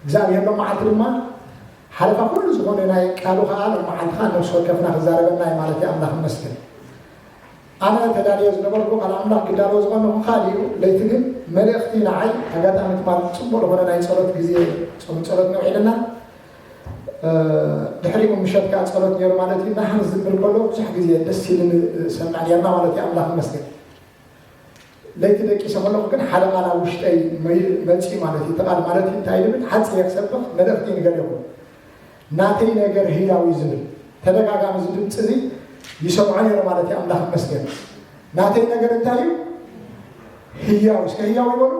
እግዚኣብሔር ሎም መዓልቲ ድማ ሓለፋ ኩሉ ዝኾነ ናይ ቃሉ ኸዓ ሎም መዓልቲ ኸዓ ነፍሲ ወከፍና ክዛረበና እዩ ማለት እዩ። ኣምላኽ ይመስገን። ኣነ ተዳልዮ ዝነበርኩ ቃል ኣምላኽ ክዳሎ ዝቐነኹ ካልእ እዩ። ለይቲ ግን መልእኽቲ ንዓይ ኣጋጣሚ ትማል ጽቡቕ ዝኾነ ናይ ጸሎት ግዜ ጾም ጸሎት ነውዒልና ድሕሪኡ ምሸት ከዓ ጸሎት ነይሩ ማለት እዩ። ናህን ዝዝምር ከሎ ብዙሕ ግዜ ደስ ኢልን ሰምዕ ነርና ማለት እዩ። ኣምላኽ ይመስገን። ለይቲ ደቂሰ ከለኹ ግን ሓደ ቃል ኣብ ውሽጠይ መይ- መፂኡ ማለት እዩ። እቲ ቃል ማለት እዩ እንታይ ዝብል ሓፂር ክሰብኽ መልእኽቲ ንገር ይኹን ናተይ ነገር ህያው እዩ ዝብል ተደጋጋሚ እዚ ድምፂ እዚ ይሰምዖ ነይረ ማለት እዩ። ኣምላኽ ይመስገን። ናተይ ነገር እንታይ እዩ? ህያው። እስከ ህያው ይበሉ።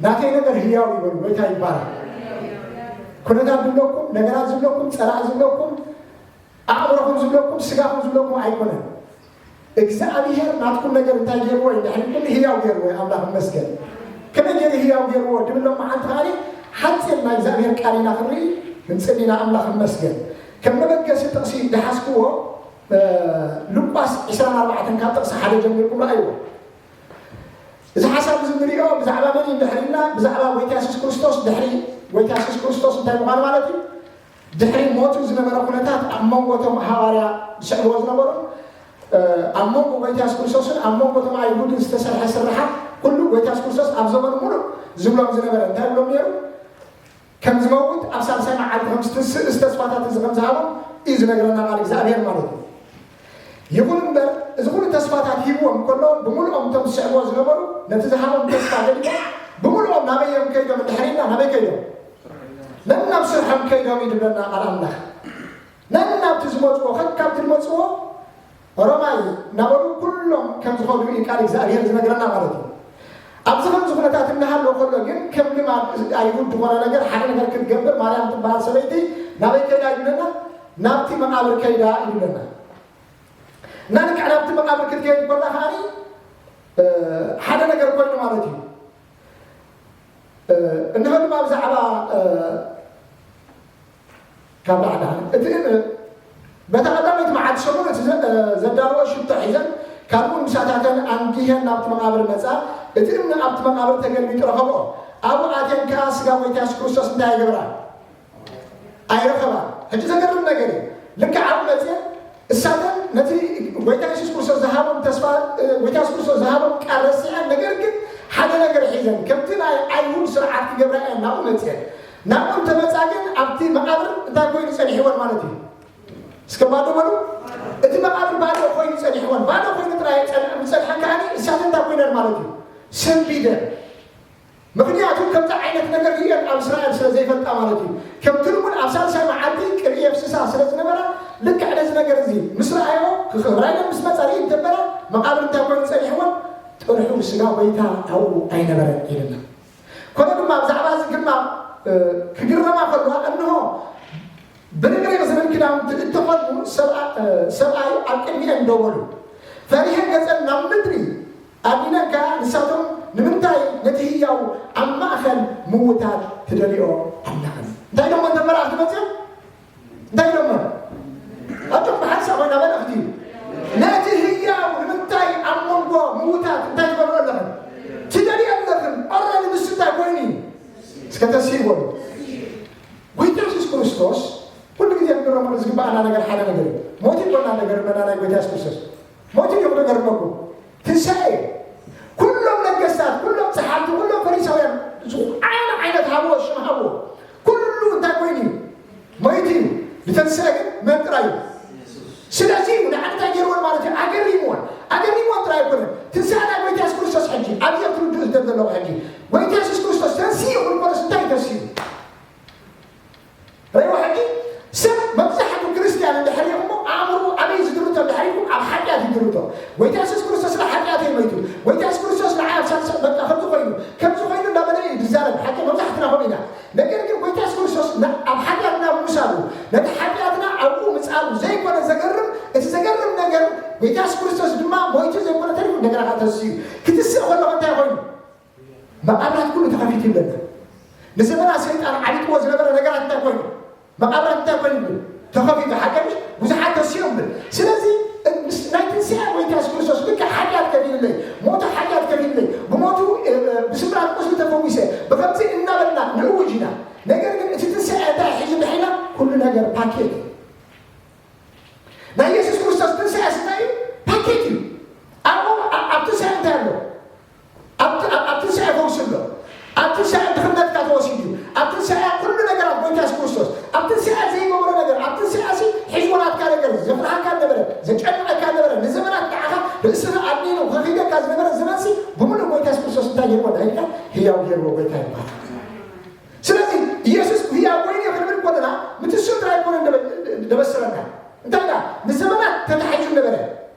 ናተይ ነገር ህያው ይበሉ። ጎይታ ይባረክ። ኩነታት ዝብለኩም፣ ነገራት ዝብለኩም፣ ፀላእ ዝብለኩም፣ ኣእምሮኹም ዝብለኩም፣ ስጋኹም ዝብለኩም ኣይኮነን። እግዚኣብሔር ናትኩም ነገር እንታይ ገይርዎ እዩ? ድሕሪ ኩሉ ህያው ገይርዎ እዩ። ኣምላኽ ይመስገን። ከመይ ገይሩ ህያው ገይርዎ ድብሎም መዓልቲ ከዓኒ ሓፂር ናይ እግዚኣብሔር ቃል ኢና ክንርኢ ክንፅሊ ኢና። ኣምላኽ ይመስገን። ከም መበገሲ ጥቕሲ ዝሓዝክዎ ሉቃስ ዕስራን ኣርባዕተን ካብ ጥቕሲ ሓደ ጀሚርኩም ረኣይዎ። እዚ ሓሳብ እዚ ንሪኦ ብዛዕባ መን እዩ ድሕሪና? ብዛዕባ ጎይታ የሱስ ክርስቶስ ድሕሪ ጎይታ የሱስ ክርስቶስ እንታይ ምዃኑ ማለት እዩ? ድሕሪ ሞቱ ዝነበረ ኩነታት ኣብ መንጎ እቶም ሃዋርያ ዝስዕብዎ ዝነበሩ ኣብ መንጎ ጎይታ የሱስ ክርስቶስን ኣብ መንጎ እቶም ኣይሁድን ዝተሰርሐ ስርሓት ኩሉ ጎይታ የሱስ ክርስቶስ ኣብ ዘመኑ ሙሉእ ዝብሎም ዝነበረ እንታይ ብሎም ነይሩ? ከም ዝመውት ኣብ ሳልሳይ መዓልቲ ከም ዝትንስእ እዚ ተስፋታት እዚ ከም ዝሃቦም እዩ ዝነግረና ቃል እግዚኣብሔር ማለት እዩ። ይኹን እምበር እዚ ኩሉ ተስፋታት ሂብዎም ከሎ ብምልኦም እቶም ዝስዕብዎ ዝነበሩ ነቲ ዝሃቦም ተስፋ ገዲፎም ብምልኦም ናበይ እዮም ከይዶም እንድሕር ኢልና ናበይ ከይዶም? ነናብ ስርሖም ከይዶም እዩ ዝብለና ቃል ኣምላኽ። ነናብቲ ዝመፅዎ ከካብቲ ዝመፅዎ ሮማይ እናበሉ ኩሎም ከም ዝኸዱ እዩ ቃል እግዚኣብሔር ዝነግረና ማለት እዩ። ኣብዚ ከምዚ ኩነታት እናሃለወ ከሎ ግን ከም ልማድ ኣይሁድ ዝኾነ ነገር ሓደ ነገር ክትገብር ማርያም ትበሃል ሰበይቲ ናበይ ከይዳ ይብለና? ናብቲ መቃብር ከይዳ ይብለና። እና ልክዕ ናብቲ መቃብር ክትከይድ ከላ ከዓኒ ሓደ ነገር ኮይኑ ማለት እዩ። እንሆ ድማ ብዛዕባ ካብ ላዕሊ እቲ በታ ቀዳመይቲ መዓልቲ ሰሙን እቲ ዘዳለዎ ሽቶ ሒዘን ካልኡ ምሳታተን ኣንጊሀን ናብቲ መቃብር መፃ። እቲ እምኒ ኣብቲ መቃብር ተገልቢጡ ረኸብኦ። ኣብኡ ኣትየን ከዓ ስጋ ጎይታ የሱስ ክርስቶስ እንታይ ይገብራ? ኣይረኸባን። ሕጂ ዘገርም ነገር እዩ። ልክዕ ኣብኡ መፅየን እሳተን ነቲ ጎይታ የሱስ ክርስቶስ ዝሃቦም ተስፋ ጎይታ የሱስ ክርስቶስ ዝሃቦም ቃል ረሲዐን፣ ነገር ግን ሓደ ነገር ሒዘን ከምቲ ናይ ኣይሁድ ስርዓት ክገብራ እየን ናብኡ መፅየን። ናብኡ እንተመፃ ግን ኣብቲ መቃብር እንታይ ኮይኑ ፀኒሕወን ማለት እዩ? እስከ ባዶ በሉ። እቲ መቃብር ባዶ ኮይኑ ፀኒሕወን። ባዶ ኮይኑ ጥራይ ዝፀንሐን ከዓኒ እሳተን እንታይ ኮይነን ማለት እዩ? ሰንቢደን። ምኽንያቱ ከምዚ ዓይነት ነገር ርእየን ኣብ እስራኤል ስለ ዘይፈልጣ ማለት እዩ። ከምቲ ልሙድ ኣብ ሳልሳይ መዓልቲ ቅብኢ የፍስሳ ስለ ዝነበራ ልክዕ ነዚ ነገር እዚ ምስ ረኣዮ ክኽብራ ኢለን ምስ መፃ ርኢ እንተበላ መቓብር እንታይ ኮይኑ ፀኒሕወን ጥርሑ ስጋ ጎይታ ኣብኡ ኣይነበረን ኢልና። ኮነ ድማ ብዛዕባ እዚ ግርማ ክግረማ ከለዋ እንሆ ብርግሪቕ ዝብል ክዳውንቲ እተኸድኑ ሰብኣይ ኣብ ቅድሚኤን ደው በሉ። ፈሪሐን ገጸን ናብ ምድሪ ኣድኒነን ከኣ ንሳቶም ንምንታይ ነቲ ህያው ኣብ ማእከል ምዉታት ትደልዮ ኣለኽን? እንታይ ኢሎሞ እተን መላእኽቲ መጺኦም እንታይ ኢሎሞ? ኣጆኹም ብሓንሳእ ኮይና መልእኽቲ እዩ። ነቲ ህያው ንምንታይ ኣብ መንጎ ምዉታት እንታይ ትገብሮ ኣለኽን? ትደልዮ ኣለኽን? ኦረዲ ንሱ እንታይ ኮይኑ እዩ? እስከ ተስሂ በሉ። ጎይታ የሱስ ክርስቶስ ኩሉ ግዜ ክንረምሮ ዝግባኣና ነገር ሓደ ነገር እዩ። ሞት ይኮና ነገር መና ናይ ጎይታ የሱስ ክርስቶስ ሞት እዩ ክነገርመኩም ትንሳኤ እዩ። ኩሎም ነገስታት ኩሎም ፀሓፍቲ ኩሎም ፈሪሳውያን ዝኾነ ዓይነት ሃብዎ ሽም ሃብዎ ኩሉ እንታይ ኮይኑ እዩ? ሞይቱ እዩ። ዝተንስአ ግን መን ጥራይ እዩ? ስለዚ እዩ ንዓንታ ገይርዎን ማለት እዩ ኣገሪምዎን ኣገሪምዎን ጥራይ ኣይኮነን። ትንሳኤ ናይ ጎይታ የሱስ ክርስቶስ ሕጂ ኣብዚ ኣብ ትርድኡ ዝደብ ዘለኹ ሕጂ ጎይታ የሱስ ክርስቶስ ተንስኡ ክልኮነስ እንታይ ተንስኡ? ረይዎ ሕጂ ሰብ መብዛሕቱ ክርስትያን እንድሕር ኢኹሞ ኣእምሩ ኣበይ ዝድርቶ እንድሕር ኢልኩም ኣብ ሓጢኣት ይድርቶ። ጎይታ የሱስ ክርስቶስ ንሓጢኣተይ መይቱ፣ ጎይታ የሱስ ክርስቶስ ንዓይ ኣብ ሳልሳይ በቃ ከምዚ ኮይኑ ከምዚ ኮይኑ እንዳበለ እዩ ዝዛረብ። ሓቂ መብዛሕትና ከምኡ ኢና። ነገር ግን ጎይታ የሱስ ክርስቶስ ኣብ ሓጢኣትና ምውሳዱ ነቲ ሓጢኣትና ኣብኡ ምጻሉ ዘይኮነ ዘገርም፣ እቲ ዘገርም ነገር ጎይታ የሱስ ክርስቶስ ድማ ሞይቱ ዘይኮነ ተሪፉ እንደገና ከዓ ተስዩ። ክትስእ ከለኹ እንታይ ኮይኑ? መቓብራት ኩሉ ተኸፊቱ ይብለና። ንዘመና ሰይጣን ዓሊጥዎ ዝነበረ ነገራት እንታይ ኮይኑ? መቓብራት እንታይ ኮይኑ? ተኸፊቱ። ሓቂ ምሽ ብዙሓት ተስዮም ብል። ስለዚ ናይ ትንስያ ጎይታ የሱስ ክርስቶስ ልክዕ ሓጢኣት ከፊልለይ፣ ሞቱ ሓጢኣት ከፊልለይ፣ ብሞቱ ብስብራት ቁስሉ ተፈዊሰ፣ ብከምዚ እናበልና ንእውጅ ኢና። ስለዚ ኢየሱስ ህያው ኮይኑ ክንብል ከለና ምትስኡ ጥራይ ኣይኮነን ደበ-፣ ደበስረና። እንታይ ደኣ? ንዘመናት ተታሒዙ ነበረ።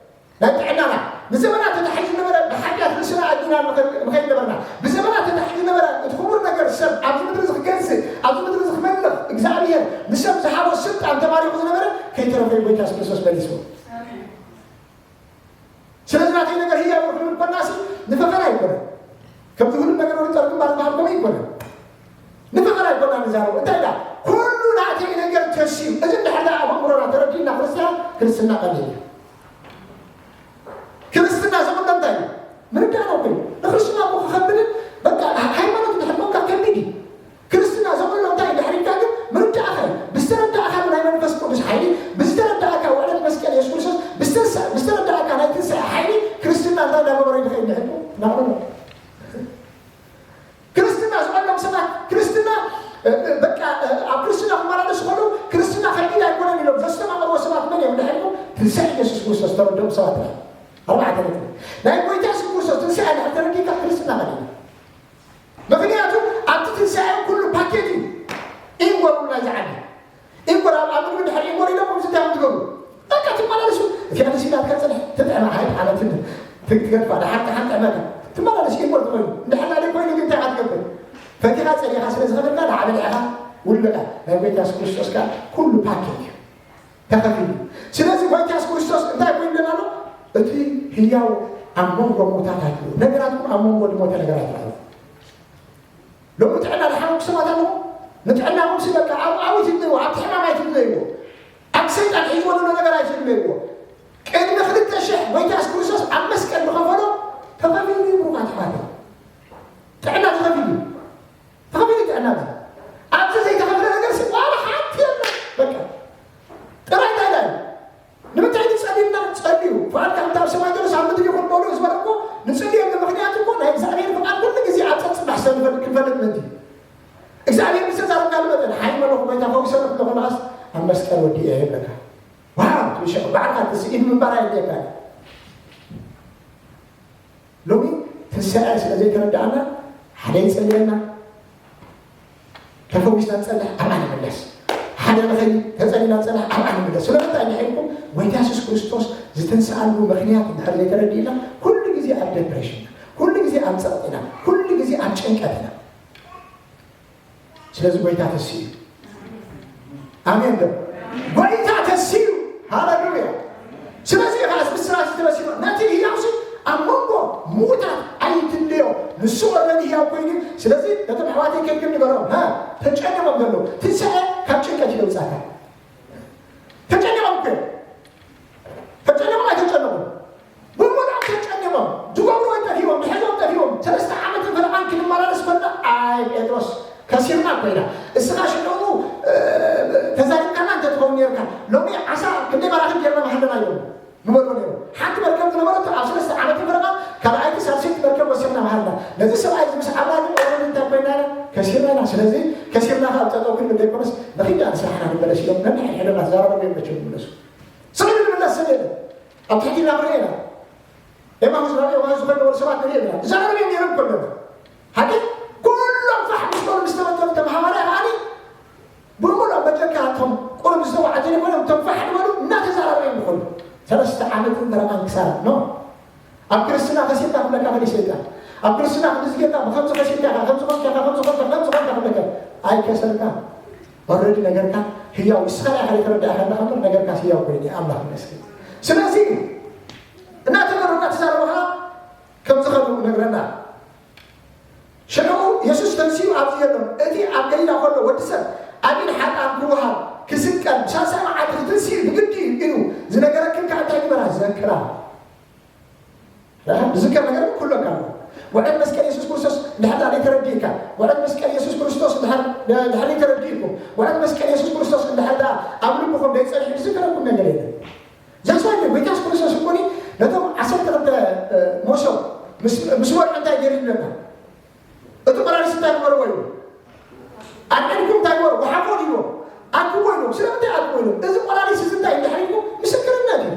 ናይ ጥዕናና ንዘመናት ተታሒዙ ነበረ። ብሓጢኣት ርእስና ኣዲና ንኸ-፣ ንኸይድ ነበርና። ብዘመናት ተታሒዙ ነበረ። እቲ ክቡር ነገር ሰብ ኣብዚ ምድሪ እዚ ክገዝእ፣ ኣብዚ ምድሪ እዚ ክመልኽ፣ እግዚኣብሔር ንሰብ ዝሃቦ ስልጣን ተማሪኹ ዝነበረ ከይተረፈ ጎይታ የሱስ ክርስቶስ መሊስዎ። ስለዚ ናተይ ነገር ህያው ክንብል ኮናሲ ንፈኸራ ኣይኮነን። ከምዚ ሁሉ ነገር ወደ ጨርቅ ባል ባህል ከመይ ይኮነን? ንፈኸራ ኣይኮና ንዛረቡ። እንታይ ዳ? ኩሉ ናተይ ነገር ተሲኡ። እዚ እንድሕር ደኣ ኣብ ኣእምሮና ተረዲእና ክርስትያን፣ ክርስትና ቀሊል እዩ። ክርስትና ዘቕሎ እንታይ እዩ? ምርዳእ ነው እኮ። ንክርስትና እኮ ክኸብድን፣ በቃ፣ ሃይማኖት እንድሕር ኮንካ ከቢድ እዩ። ክርስትና ዘቕሎ እንታይ እዩ? ድሕሪትካ ግን ምርዳእኻ እዩ። ብዝተረዳእካ ናይ መንፈስ ቅዱስ ሓይሊ፣ ብዝተረዳእካ ውዕለት መስቀል የሱስ ክርስቶስ፣ ብዝተንሳ-፣ ብዝተረዳእካ ናይ ትንሳኤ ሓይሊ፣ ክርስትና እንታይ እንዳገበረ ይድኸ ይድሕር? ናቕሎ። ክርስትና ዝቐሎም ሰባት፣ ክርስትና፣ እ፣ እ፣ በቃ፣ እ፣ ኣብ ክርስትና ክመላለሱ ከለዉ፣ ክርስትና ከቢድ ኣይኮነን ኢሎም ዘስተማቕርዎ ሰባት መን እዮም? ድሕሪኩም ትንሳኤ ኢየሱስ ክርስቶስ ተረድኦም ሰባት እዮም። ኣርባዕተ ነጥቢ። ናይ ጎይታ የሱስ ክርስቶስ ትንሳኤ እንድሕር ተረዲእካ ክርስትና ቀሊል እዩ። ምኽንያቱ ኣብቲ ትንሳኤ ኩሉ ፓኬት እዩ። ኢንጎ ናይዚ ዓዲ። ኢንጎ ኣብ፣ ኣብ ምግቢ ድሕሪ ኢንጎ ኢሎም ከምዚ እንታይ ትገብሩ? በቃ ትመላለሱ። እቲኣ ንሲላት ከጽንሕ ትጥዕማ፣ ሃይ ዓመትን ት-፣ ትገድፋ፣ ደሓር ደሓን ጥዕመካ። ትመላለስ ኢንጎ ትኾይኑ። እንድሕር ናደይ ኮይኑ ግን እንታይ ኢኻ ትገብር? ፈቲኻ ጸሊኻ ስለ ዝኸፈልካ፣ ንዓበል ኢኻ ውልቃ። ናይ ጎይታ የሱስ ክርስቶስ ከኣ ኩሉ ፓኬት እዩ። ተኸፊሉ። ስለዚ ጎይታ የሱስ ክርስቶስ እንታይ ኮይኑ ኣለና ኣሎ? እቲ ህያው ኣብ መንጎ ሞታት ኣሎ። ነገራትኩም ኣብ መንጎ ዝሞተ ነገራት ኣሎ። ሎሚ ጥዕና ዝሓመምኩ ሰባት ኣለኹም። ንጥዕናኹም ሲ በቃ ኣብ፣ ኣብኡ ትድነይዎ፣ ኣብቲ ሕማም ኣይትድነይዎ። ኣብ ሰይጣን ሒዝዎ ዘሎ ነገር ኣይትድነይዎ። ቅድሚ ክልተ ሽሕ ጎይታ የሱስ ክርስቶስ ኣብ መስቀል ዝኸፈሎ ተኸፊሉ እዩ፣ ብሩኻት ኣሕዋተይ። ጥዕና ተኸፊሉ እዩ። ተኸፊሉ እዩ ጥዕና። ኣብዚ ዘይተኸፍለ ነገር ሲ ዋላ ሓንቲ የለን። በቃ ጥራይ እንታይ ኢላ እዩ? ንምንታይ ንጸልየና? ጸልዩ። ፍቓድካ ከምቲ ኣብ ሰማይ ዘሎ ኣብ ምድሪ ይኹን በሉ ዝበለ እኮ ንጽልየሉ ምኽንያት እኮ ናይ እግዚኣብሔር ፍቓድ ኩሉ ግዜ ኣብ ጸጽባሕ ሰብ ንፈልጥ፣ ክንፈልጥ ምእንቲ። እግዚኣብሔር ምስ ተዛረብካሉ መጠን፣ ሓይ መለኹ ጎይታ ፈዊሰ ኣለኹ ከለኻስ ኣብ መስቀል ወዲኤ ይብለካ። ዋው፣ ትብሸቕ ባዕልኻ ትስኢድ ምንባር ኣየድልየካን። ሎሚ ትንሳኤ ስለ ዘይተረዳእና ሓደ ይጸልየና፣ ተፈዊስና ንጸንሕ ኣብኣ ንምለስ። ሓደ ንኸይድ ተጸሊና ንጸንሕ ኣብኣ ንምለስ። ስለምንታይ እንድሕር ኢልኩም፣ ጎይታ የሱስ ክርስቶስ ዝተንስኣሉ ምኽንያት እንድሕር ዘይተረዲእና፣ ኩሉ ግዜ ኣብ ደፕሬሽን ኢና፣ ኩሉ ግዜ ኣብ ጸቕጢ ኢና፣ ኩሉ ግዜ ኣብ ጭንቀት ኢና። ስለዚ ጎይታ ተሲኡ። ኣሜን ዶ? ጎይታ ተሲኡ። ሃሌሉያ። ስለዚ ኸዓ እዚ ብስራት ተበሲሩ ነቲ ህያው ሲ ኣብ መንጎ ምዉታት ኣይትለዮ። ንሱ ኦልሬዲ ህያው ኮይኑ እዩ። ስለዚ ነቶም ኣሕዋተይ ከይድኩም ንገሮም፣ ሃ፣ ተጨኒቖም ዘለዉ ትንሳኤ ካብ ጭንቀት እዩ ዘውጻእካ። ተጨኒቖም እኮ እዮም። ተጨኒቖም ኣይተጨነቑን። ብምሉኦም ተጨኒቖም፣ ዝገብርዎ ጠፊዎም፣ ዝሕዝዎም ጠፊዎም። ሰለስተ ዓመትን ፈረቓን ክንመላለስ ከሎ፣ ኣይ ጴጥሮስ፣ ከሲርና እኮ ኢና። እስኻ ሽዑ፣ እ፣ ተዛሪብካና እንተትኸውን ነይርካ፣ ሎሚ ዓሳ ክንደይ በራኺ ጌርና ምሃለና እዮም ንበልዎ ነይሮም። ሓንቲ መርከብ ዝነበረቶ ኣብ ሰለስተ ዓመትን ፈረቓን ካልኣይቲ ሳልሰይቲ መርከብ ወሲኽና ምሃልና። ነዚ ሰብኣይ እዚ ምስ ዓብና ግን ኦሮን እንታይ ኮይና ኢና? ከሲርና ኢና። ስለዚ ከሲርና ከኣ ኣብ ጠጠው ክንብል ዘይኮነስ፣ ንኺድ ደኣ ንስራሕና ንመለስ ኢሎም ነንሕድሕዶም እናተዛራረቡ እዮም መቸም ዝምለሱ። ስቕ ኢሉ ዝምለስ ሰብ የለን። ኣብ ትሕቲ ኢልና ክንሪኦ ኢና። ኤማሁስ ናብ ኤማሁስ ዝኸዱ ሰባት ንሪኦ ኢና። ዝዛረቡ እዮም ነይሮም እኮ ኣለዉ። ሓቂ? ኩሎም ፋሕ ምስ በሉ ምስ ተበተኑ እቶም ሃዋርያ ከዓኒ ብምሉእ ኣብ በጀካ እቶም ቁሩብ ዝተባዕቱ ዘይኮኖም እቶም ፋሕ ዝበሉ እናተዛረቡ እዮም ዝኸዱ። ሰለስተ ዓመትን ፈረቓን ክሳራ። ኖ። ኣብ ክርስትና ከሲርካ ክብለካ ከዲ ሰይጣን። ኣብ ክርስትና ክንድዚ ጌርካ ብኸምዚ ከሲርካ ኢኻ፣ ከምዚ ኾንካ ኢኻ፣ ከምዚ ኾንካ፣ ከምዚ ኾንካ ክብለካ ኣይከሰርካ። ኦልሬዲ ነገርካ ህያው፣ ንስኻ ኢኻ ዘይተረዳእካ እንዳ ከመር ነገርካ ህያው ኮይኑ እዩ። ኣምላኽ ይመስገን። ስለዚ እናተመረና ተዛረብኻ ከም ዝኸዱ ነግረና። ሽዑ የሱስ ተንሲኡ ኣብዚ የሎን። እቲ ኣብ ገሊላ ከሎ ወዲ ሰብ ኣብ ኢድ ሓጥኣን ክወሃብ፣ ክስቀል፣ ብሳልሳይ መዓልቲ ክትንስኡ ብግዲ እዩ ኢሉ ዝነገረክን ከኣ እንታይ ግበራ? ዘክራ። ዝከር ነገር ኩለካ። ውዕለት መስቀል የሱስ ክርስቶስ እንድሕር ደኣ ዘይተረዲእካ፣ ውዕለት መስቀል የሱስ ክርስቶስ እንድሕር፣ እንድሕር ዘይተረዲእኩም፣ ውዕለት መስቀል የሱስ ክርስቶስ እንድሕር ደኣ ኣብ ልብኹም ዘይጸኒሑ ዝዝከረኩም ነገር የለን። ዛስዋይ ጎይታ የሱስ ክርስቶስ እኮ ነቶም ዓሰርተ ክልተ መሶብ ምስ፣ ምስ በልዑ እንታይ ገይሩ ይብለና? እቲ ቆራሪስ እንታይ ግበርዎ ኢሉ? ኣልዒልኩም እንታይ ግበሩ? ወሓፎ ኢልዎ። ኣክብዎ ኢልዎም። ስለምንታይ ኣክብዎ ኢልዎም? እዚ ቆራሪስ እዚ እንታይ እንድሕር ኢልኩም? ምስክርነት እዩ።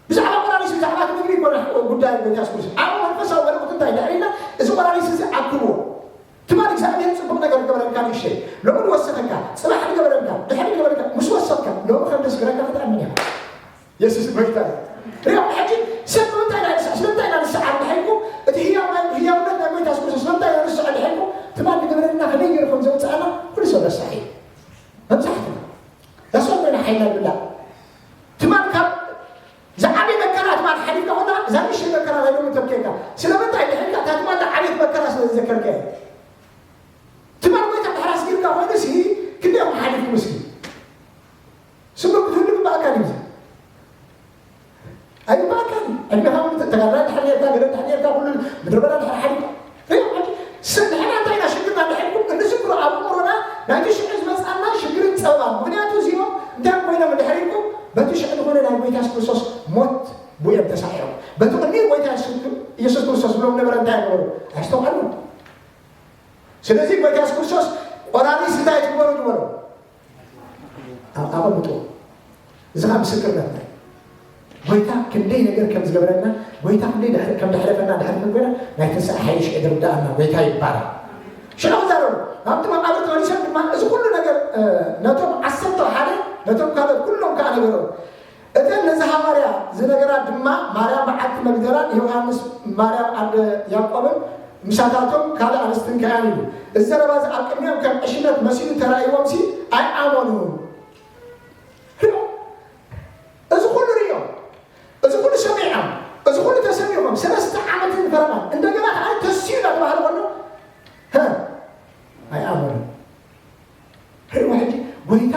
ብዛዕባ ቆራሪስ፣ ብዛዕባ እቲ ምግቢ ይኮነ ጉዳይ ጎይታ የሱስ ክርስቶስ። ኣብ መንፈሳዊ መልእኽቱ እንታይ እንድሕር ኢልና፣ እዚ ቆራሪስ እዚ ኣክብዎ። ትማሊ እግዚኣብሔር ሎሚ ዝወሰኸካ፣ ጽባሕ ዝገበረልካ፣ ድሕሪ ዝገበረልካ ምስ ወሰኽካ፣ ሎሚ ከም ዘስግረካ ክትኣምን ኢኻ። የሱስ ጎይታ እዩ። ሪኦም ሕጂ ሰብ ንምንታይ ኢና ንስዕ? ስለምንታይ ኢና ንስዕ እንድሕር ኢልኩም፣ እቲ ህያው ናይ፣ ህያውነት ናይ ጎይታ የሱስ ክርስቶስ ስለምንታይ ኢና ንስዕ እንድሕር ኢልኩም፣ ትማል ዝገበረልና ከመይ ገይሩ ከም ዘውጽኣና ኩሉ ሰብ ረሳሕ እዩ። መብዛሕትና ረሳሕ ኮይና ሓይልና ንብላዕ። ትማል ካብ ዝዓበየ መከራ ትማል ሓሊፍካ ኮና፣ እዛ ንእሽተይ መከራ ናይ ሎሚ ተብኬካ። ስለምንታይ እንድሕር ኢልካ፣ እታ ትማል ዝዓበየት መከራ ስለ ዝዘከርካ እዩ። ትማል ጎይታ ድሕር ኣስጊርካ ኮይኑሲ፣ ክንደይ ኢኹም ሓሊፍኩም እስኪ? ስምር ክትህሉ ይግባኣካ ድዩ? ኣይግባኣካን። ዕድሜኻ እውን ተጋዳላይ ድሕር ጌርካ፣ ገለ ድሕር ጌርካ፣ ኩሉ ምድረ በዳ ድሕር ሓሊፍካ። ሪኦም ሕጂ፣ ስ-፣ ንሕና እንታይ ኢና ሽግርና ድሕር ኢልኩም? እንዝክሮ ኣብ ኣእምሮና ናይቲ ሽዑ ዝመጽኣና ሽግርን ጸበባን። ምኽንያቱ እዚኦም እንታይ ኮይኖም ድሕር ኢልኩም? በቲ ሽዑ ዝኾነ ናይ ጎይታ የሱስ ክርስቶስ ሞት ብኡ እዮም ተሳዒሮም። በቲ ቅድሚኡ ጎይታ የሱስ፣ የሱስ ክርስቶስ ዝብሎም ነበረ እንታይ ነበሩ? ኣየስተውዓሉን። ስለዚ ጎይታ የሱስ ክርስቶስ ቆራሪስ እንታይ ትግበሩ ዝበሎ? ኣብ-፣ ኣቐምጥዎ። እዚ ኸኣ ምስክርነትና እዩ። ጎይታ ክንደይ ነገር ከም ዝገበረልና፣ ጎይታ ክንደይ ድሕር-፣ ከም ዘሕለፈና ድሕሪ ክንኮና፣ ናይ ትንሳኤ ሓይሊ ሽዑ ዝርድኣና ጎይታ ይባረኽ። ሽዑ ክዛረቡ፣ ናብቲ መቓብር ተመሊሶም ድማ እዚ ኩሉ ነገር፣ እ፣ ነቶም ዓሰርተ ሓደ፣ ነቶም ካልኦት ኩሎም ከኣ ነገሮም። እተን ነዚ ሃዋርያ ዝነገራ ድማ ማርያም በዓልቲ መግደላን ዮሃንስ ማርያም ኣደ ያዕቆብን ምሳታቶም ካልእ ኣንስትን ከኣን ኢሉ። እዚ ዘረባ እዚ ኣብ ቅድሚኦም ከም ዕሽነት መሲሉ ተራእይዎምሲ ኣይኣመኑን። ሪኦም፣ እዚ ኩሉ ሪኦም፣ እዚ ኩሉ ሰሚዖም፣ እዚ ኩሉ ተሰሚዖም፣ ሰለስተ ዓመትን ፈረቓን እንደገና ከኣ ተሲኡ እናተባህለ ከሎ፣ ሀ፣ ኣይኣመኑን። ርእይዎ ሕጂ፣ ጎይታ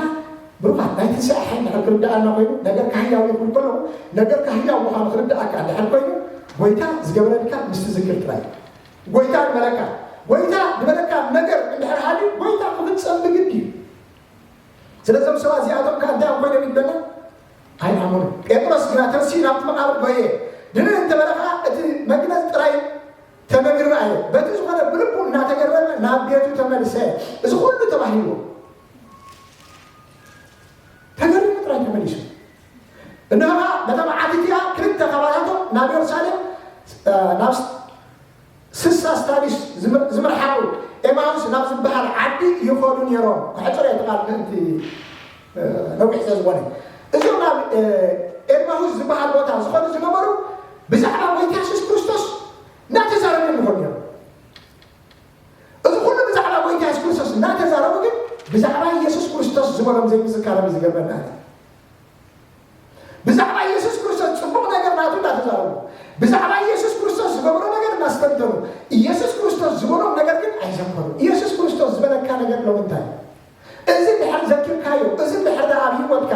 ብሩኻት፣ ናይ ትንሳኤ ሓይሊ እንድሕር ክርድኣና ኮይኑ፣ ነገርካ ህያው ይኹን ከለኹ፣ ነገርካ ህያው ምዃኑ ክርድኣካ እንድሕር ኮይኑ፣ ጎይታ ዝገበረልካ ምስ ትዝክር ጥራይ። ጎይታ ዝበለካ፣ ጎይታ ዝበለካ ነገር እንድሕር ሃልዩ፣ ጎይታ ክፍጸም ብግዲ እዩ። ስለዞም ሰባት እዚኣቶም ከኣ እንታይ እዮም ኮይኖም ይበልና? ኣይኣመኑን። ጴጥሮስ ግና ተንሲኡ ናብቲ መቓብር ጐየ። ድንን እንተበለ ኸኣ እቲ መግነዝ ጥራይ ተነግሪ ረኣየ። በቲ ዝኾነ ብልቡ እናተገረመ ናብ ቤቱ ተመልሰ። እዚ ኩሉ ተባሂልዎ። ተገሪሙ ጥራይ ተመሊሱ። እንሆ ኸኣ ነታ መዓልቲ እቲኣ ክልተ ካባታቶም ናብ የሩሳሌም፣ እ፣ ናብ ስ-፣ ስሳ ስታዲስ ዝምር-፣ ዝምርሓቑ ኤማሁስ ናብ ዝበሃል ዓዲ ይኸዱ ነይሮም። ክሕጽሮ እየ እቲ ቃል ምእንቲ፣ እ፣ ነዊሕ ስለ ዝኾነ። እዞም ናብ፣ እ፣ ኤማሁስ ዝበሃል ቦታ ዝኸዱ ዝነበሩ ብዛዕባ ጎይታ የሱስ ክርስቶስ እናተዛረቡ ይኸዱ ነይሮም። እዚ ኩሉ ብዛዕባ ጎይታ የሱስ ክርስቶስ እናተዛረቡ ግን ብዛዕባ የሱስ ክርስቶስ ዝበሎም ዘይምዝካሮም እዩ ዝገርመና። ብዛዕባ ኢየሱስ ክርስቶስ ጽቡቕ ነገር ናቱ እናተዛረቡ፣ ብዛዕባ ኢየሱስ ክርስቶስ ዝገብሮ ነገር እናስተንተኑ፣ ኢየሱስ ክርስቶስ ዝበሎም ነገር ግን ኣይዘከሩ። ኢየሱስ ክርስቶስ ዝበለካ ነገር ሎሚ እንታይ እዩ? እዚ እንድሕር ዘኪርካዮ፣ እዚ እንድሕር ደኣ ኣብ ህይወትካ፣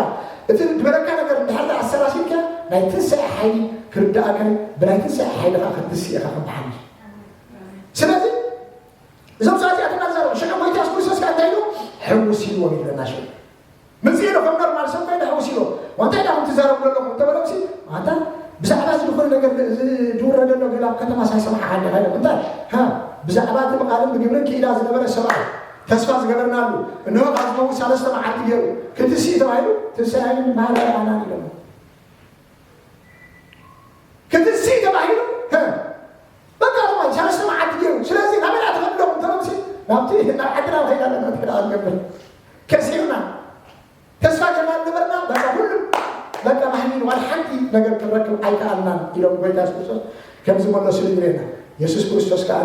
እቲ ዝበለካ ነገር እንድሕር ደኣ ኣሰላሲልካ፣ ናይ ትንሳኤ ሓይሊ ክርድኣካ እዩ። ብናይ ትንሳኤ ሓይሊ ኸኣ ክትንስእ ኢኻ ከም ብሓሙስ። ስለዚ እዞም ሰባት እዚኣቶም እናተዛረቡ፣ ሽዑ ጎይታ የሱስ ክርስቶስ ከኣ እንታይ ኢሉ? ሕውስ ኢልዎም ይብለና ሽዑ። ምጽእ ኢሉ ከም ኖርማል ሰብ ኮይኑ ሕውስ ኢልዎ። "ዋንታይ ዳኹም ትዛረቡ ዘለኹም?" እንተበሎምሲ፣ "ኣንታ ብዛዕባ እዚ ዝኾነ ነገር ዝድውረ ዘሎ ገለ ኣብ ከተማ ሳይሰማዕ ዓዲ ኸይዶም። እንታይ? ሃ? ብዛዕባ እቲ ብቓልን ብግብርን ክኢላ ዝነበረ ሰብኣይ፣ ተስፋ ዝገበርናሉ፣ እንሆ ካብ ዝመውት ሳለስተ መዓልቲ ገይሩ፣ ክትንስእ ተባሂሉ፣ ትንሳኤ ግን በዓል ኣርኣናን" ኢሎም። ክትንስእ ተባሂሉ፣ ሃ? በቃ፣ እዋይ፣ ሰለስተ መዓልቲ ገይሩ። ስለዚ ናበይ ደኣ ትኸዱ ኣለኹም? ተመልሲ ናብቲ፣ ናብ ዓድና ንኸይድ ኣለና፣ እንታይ ደኣ ንገብር? ከሲርና። ተስፋ ጌርና ዝነበርና፣ በቃ፣ ኩሉ፣ በቃ፣ ማህሚን ዋላ ሓንቲ ነገር ክንረክብ ኣይከኣልናን ኢሎም ጎይታ የሱስ ክርስቶስ ከም ዝመለሱሉ ይብለና። የሱስ ክርስቶስ ከኣ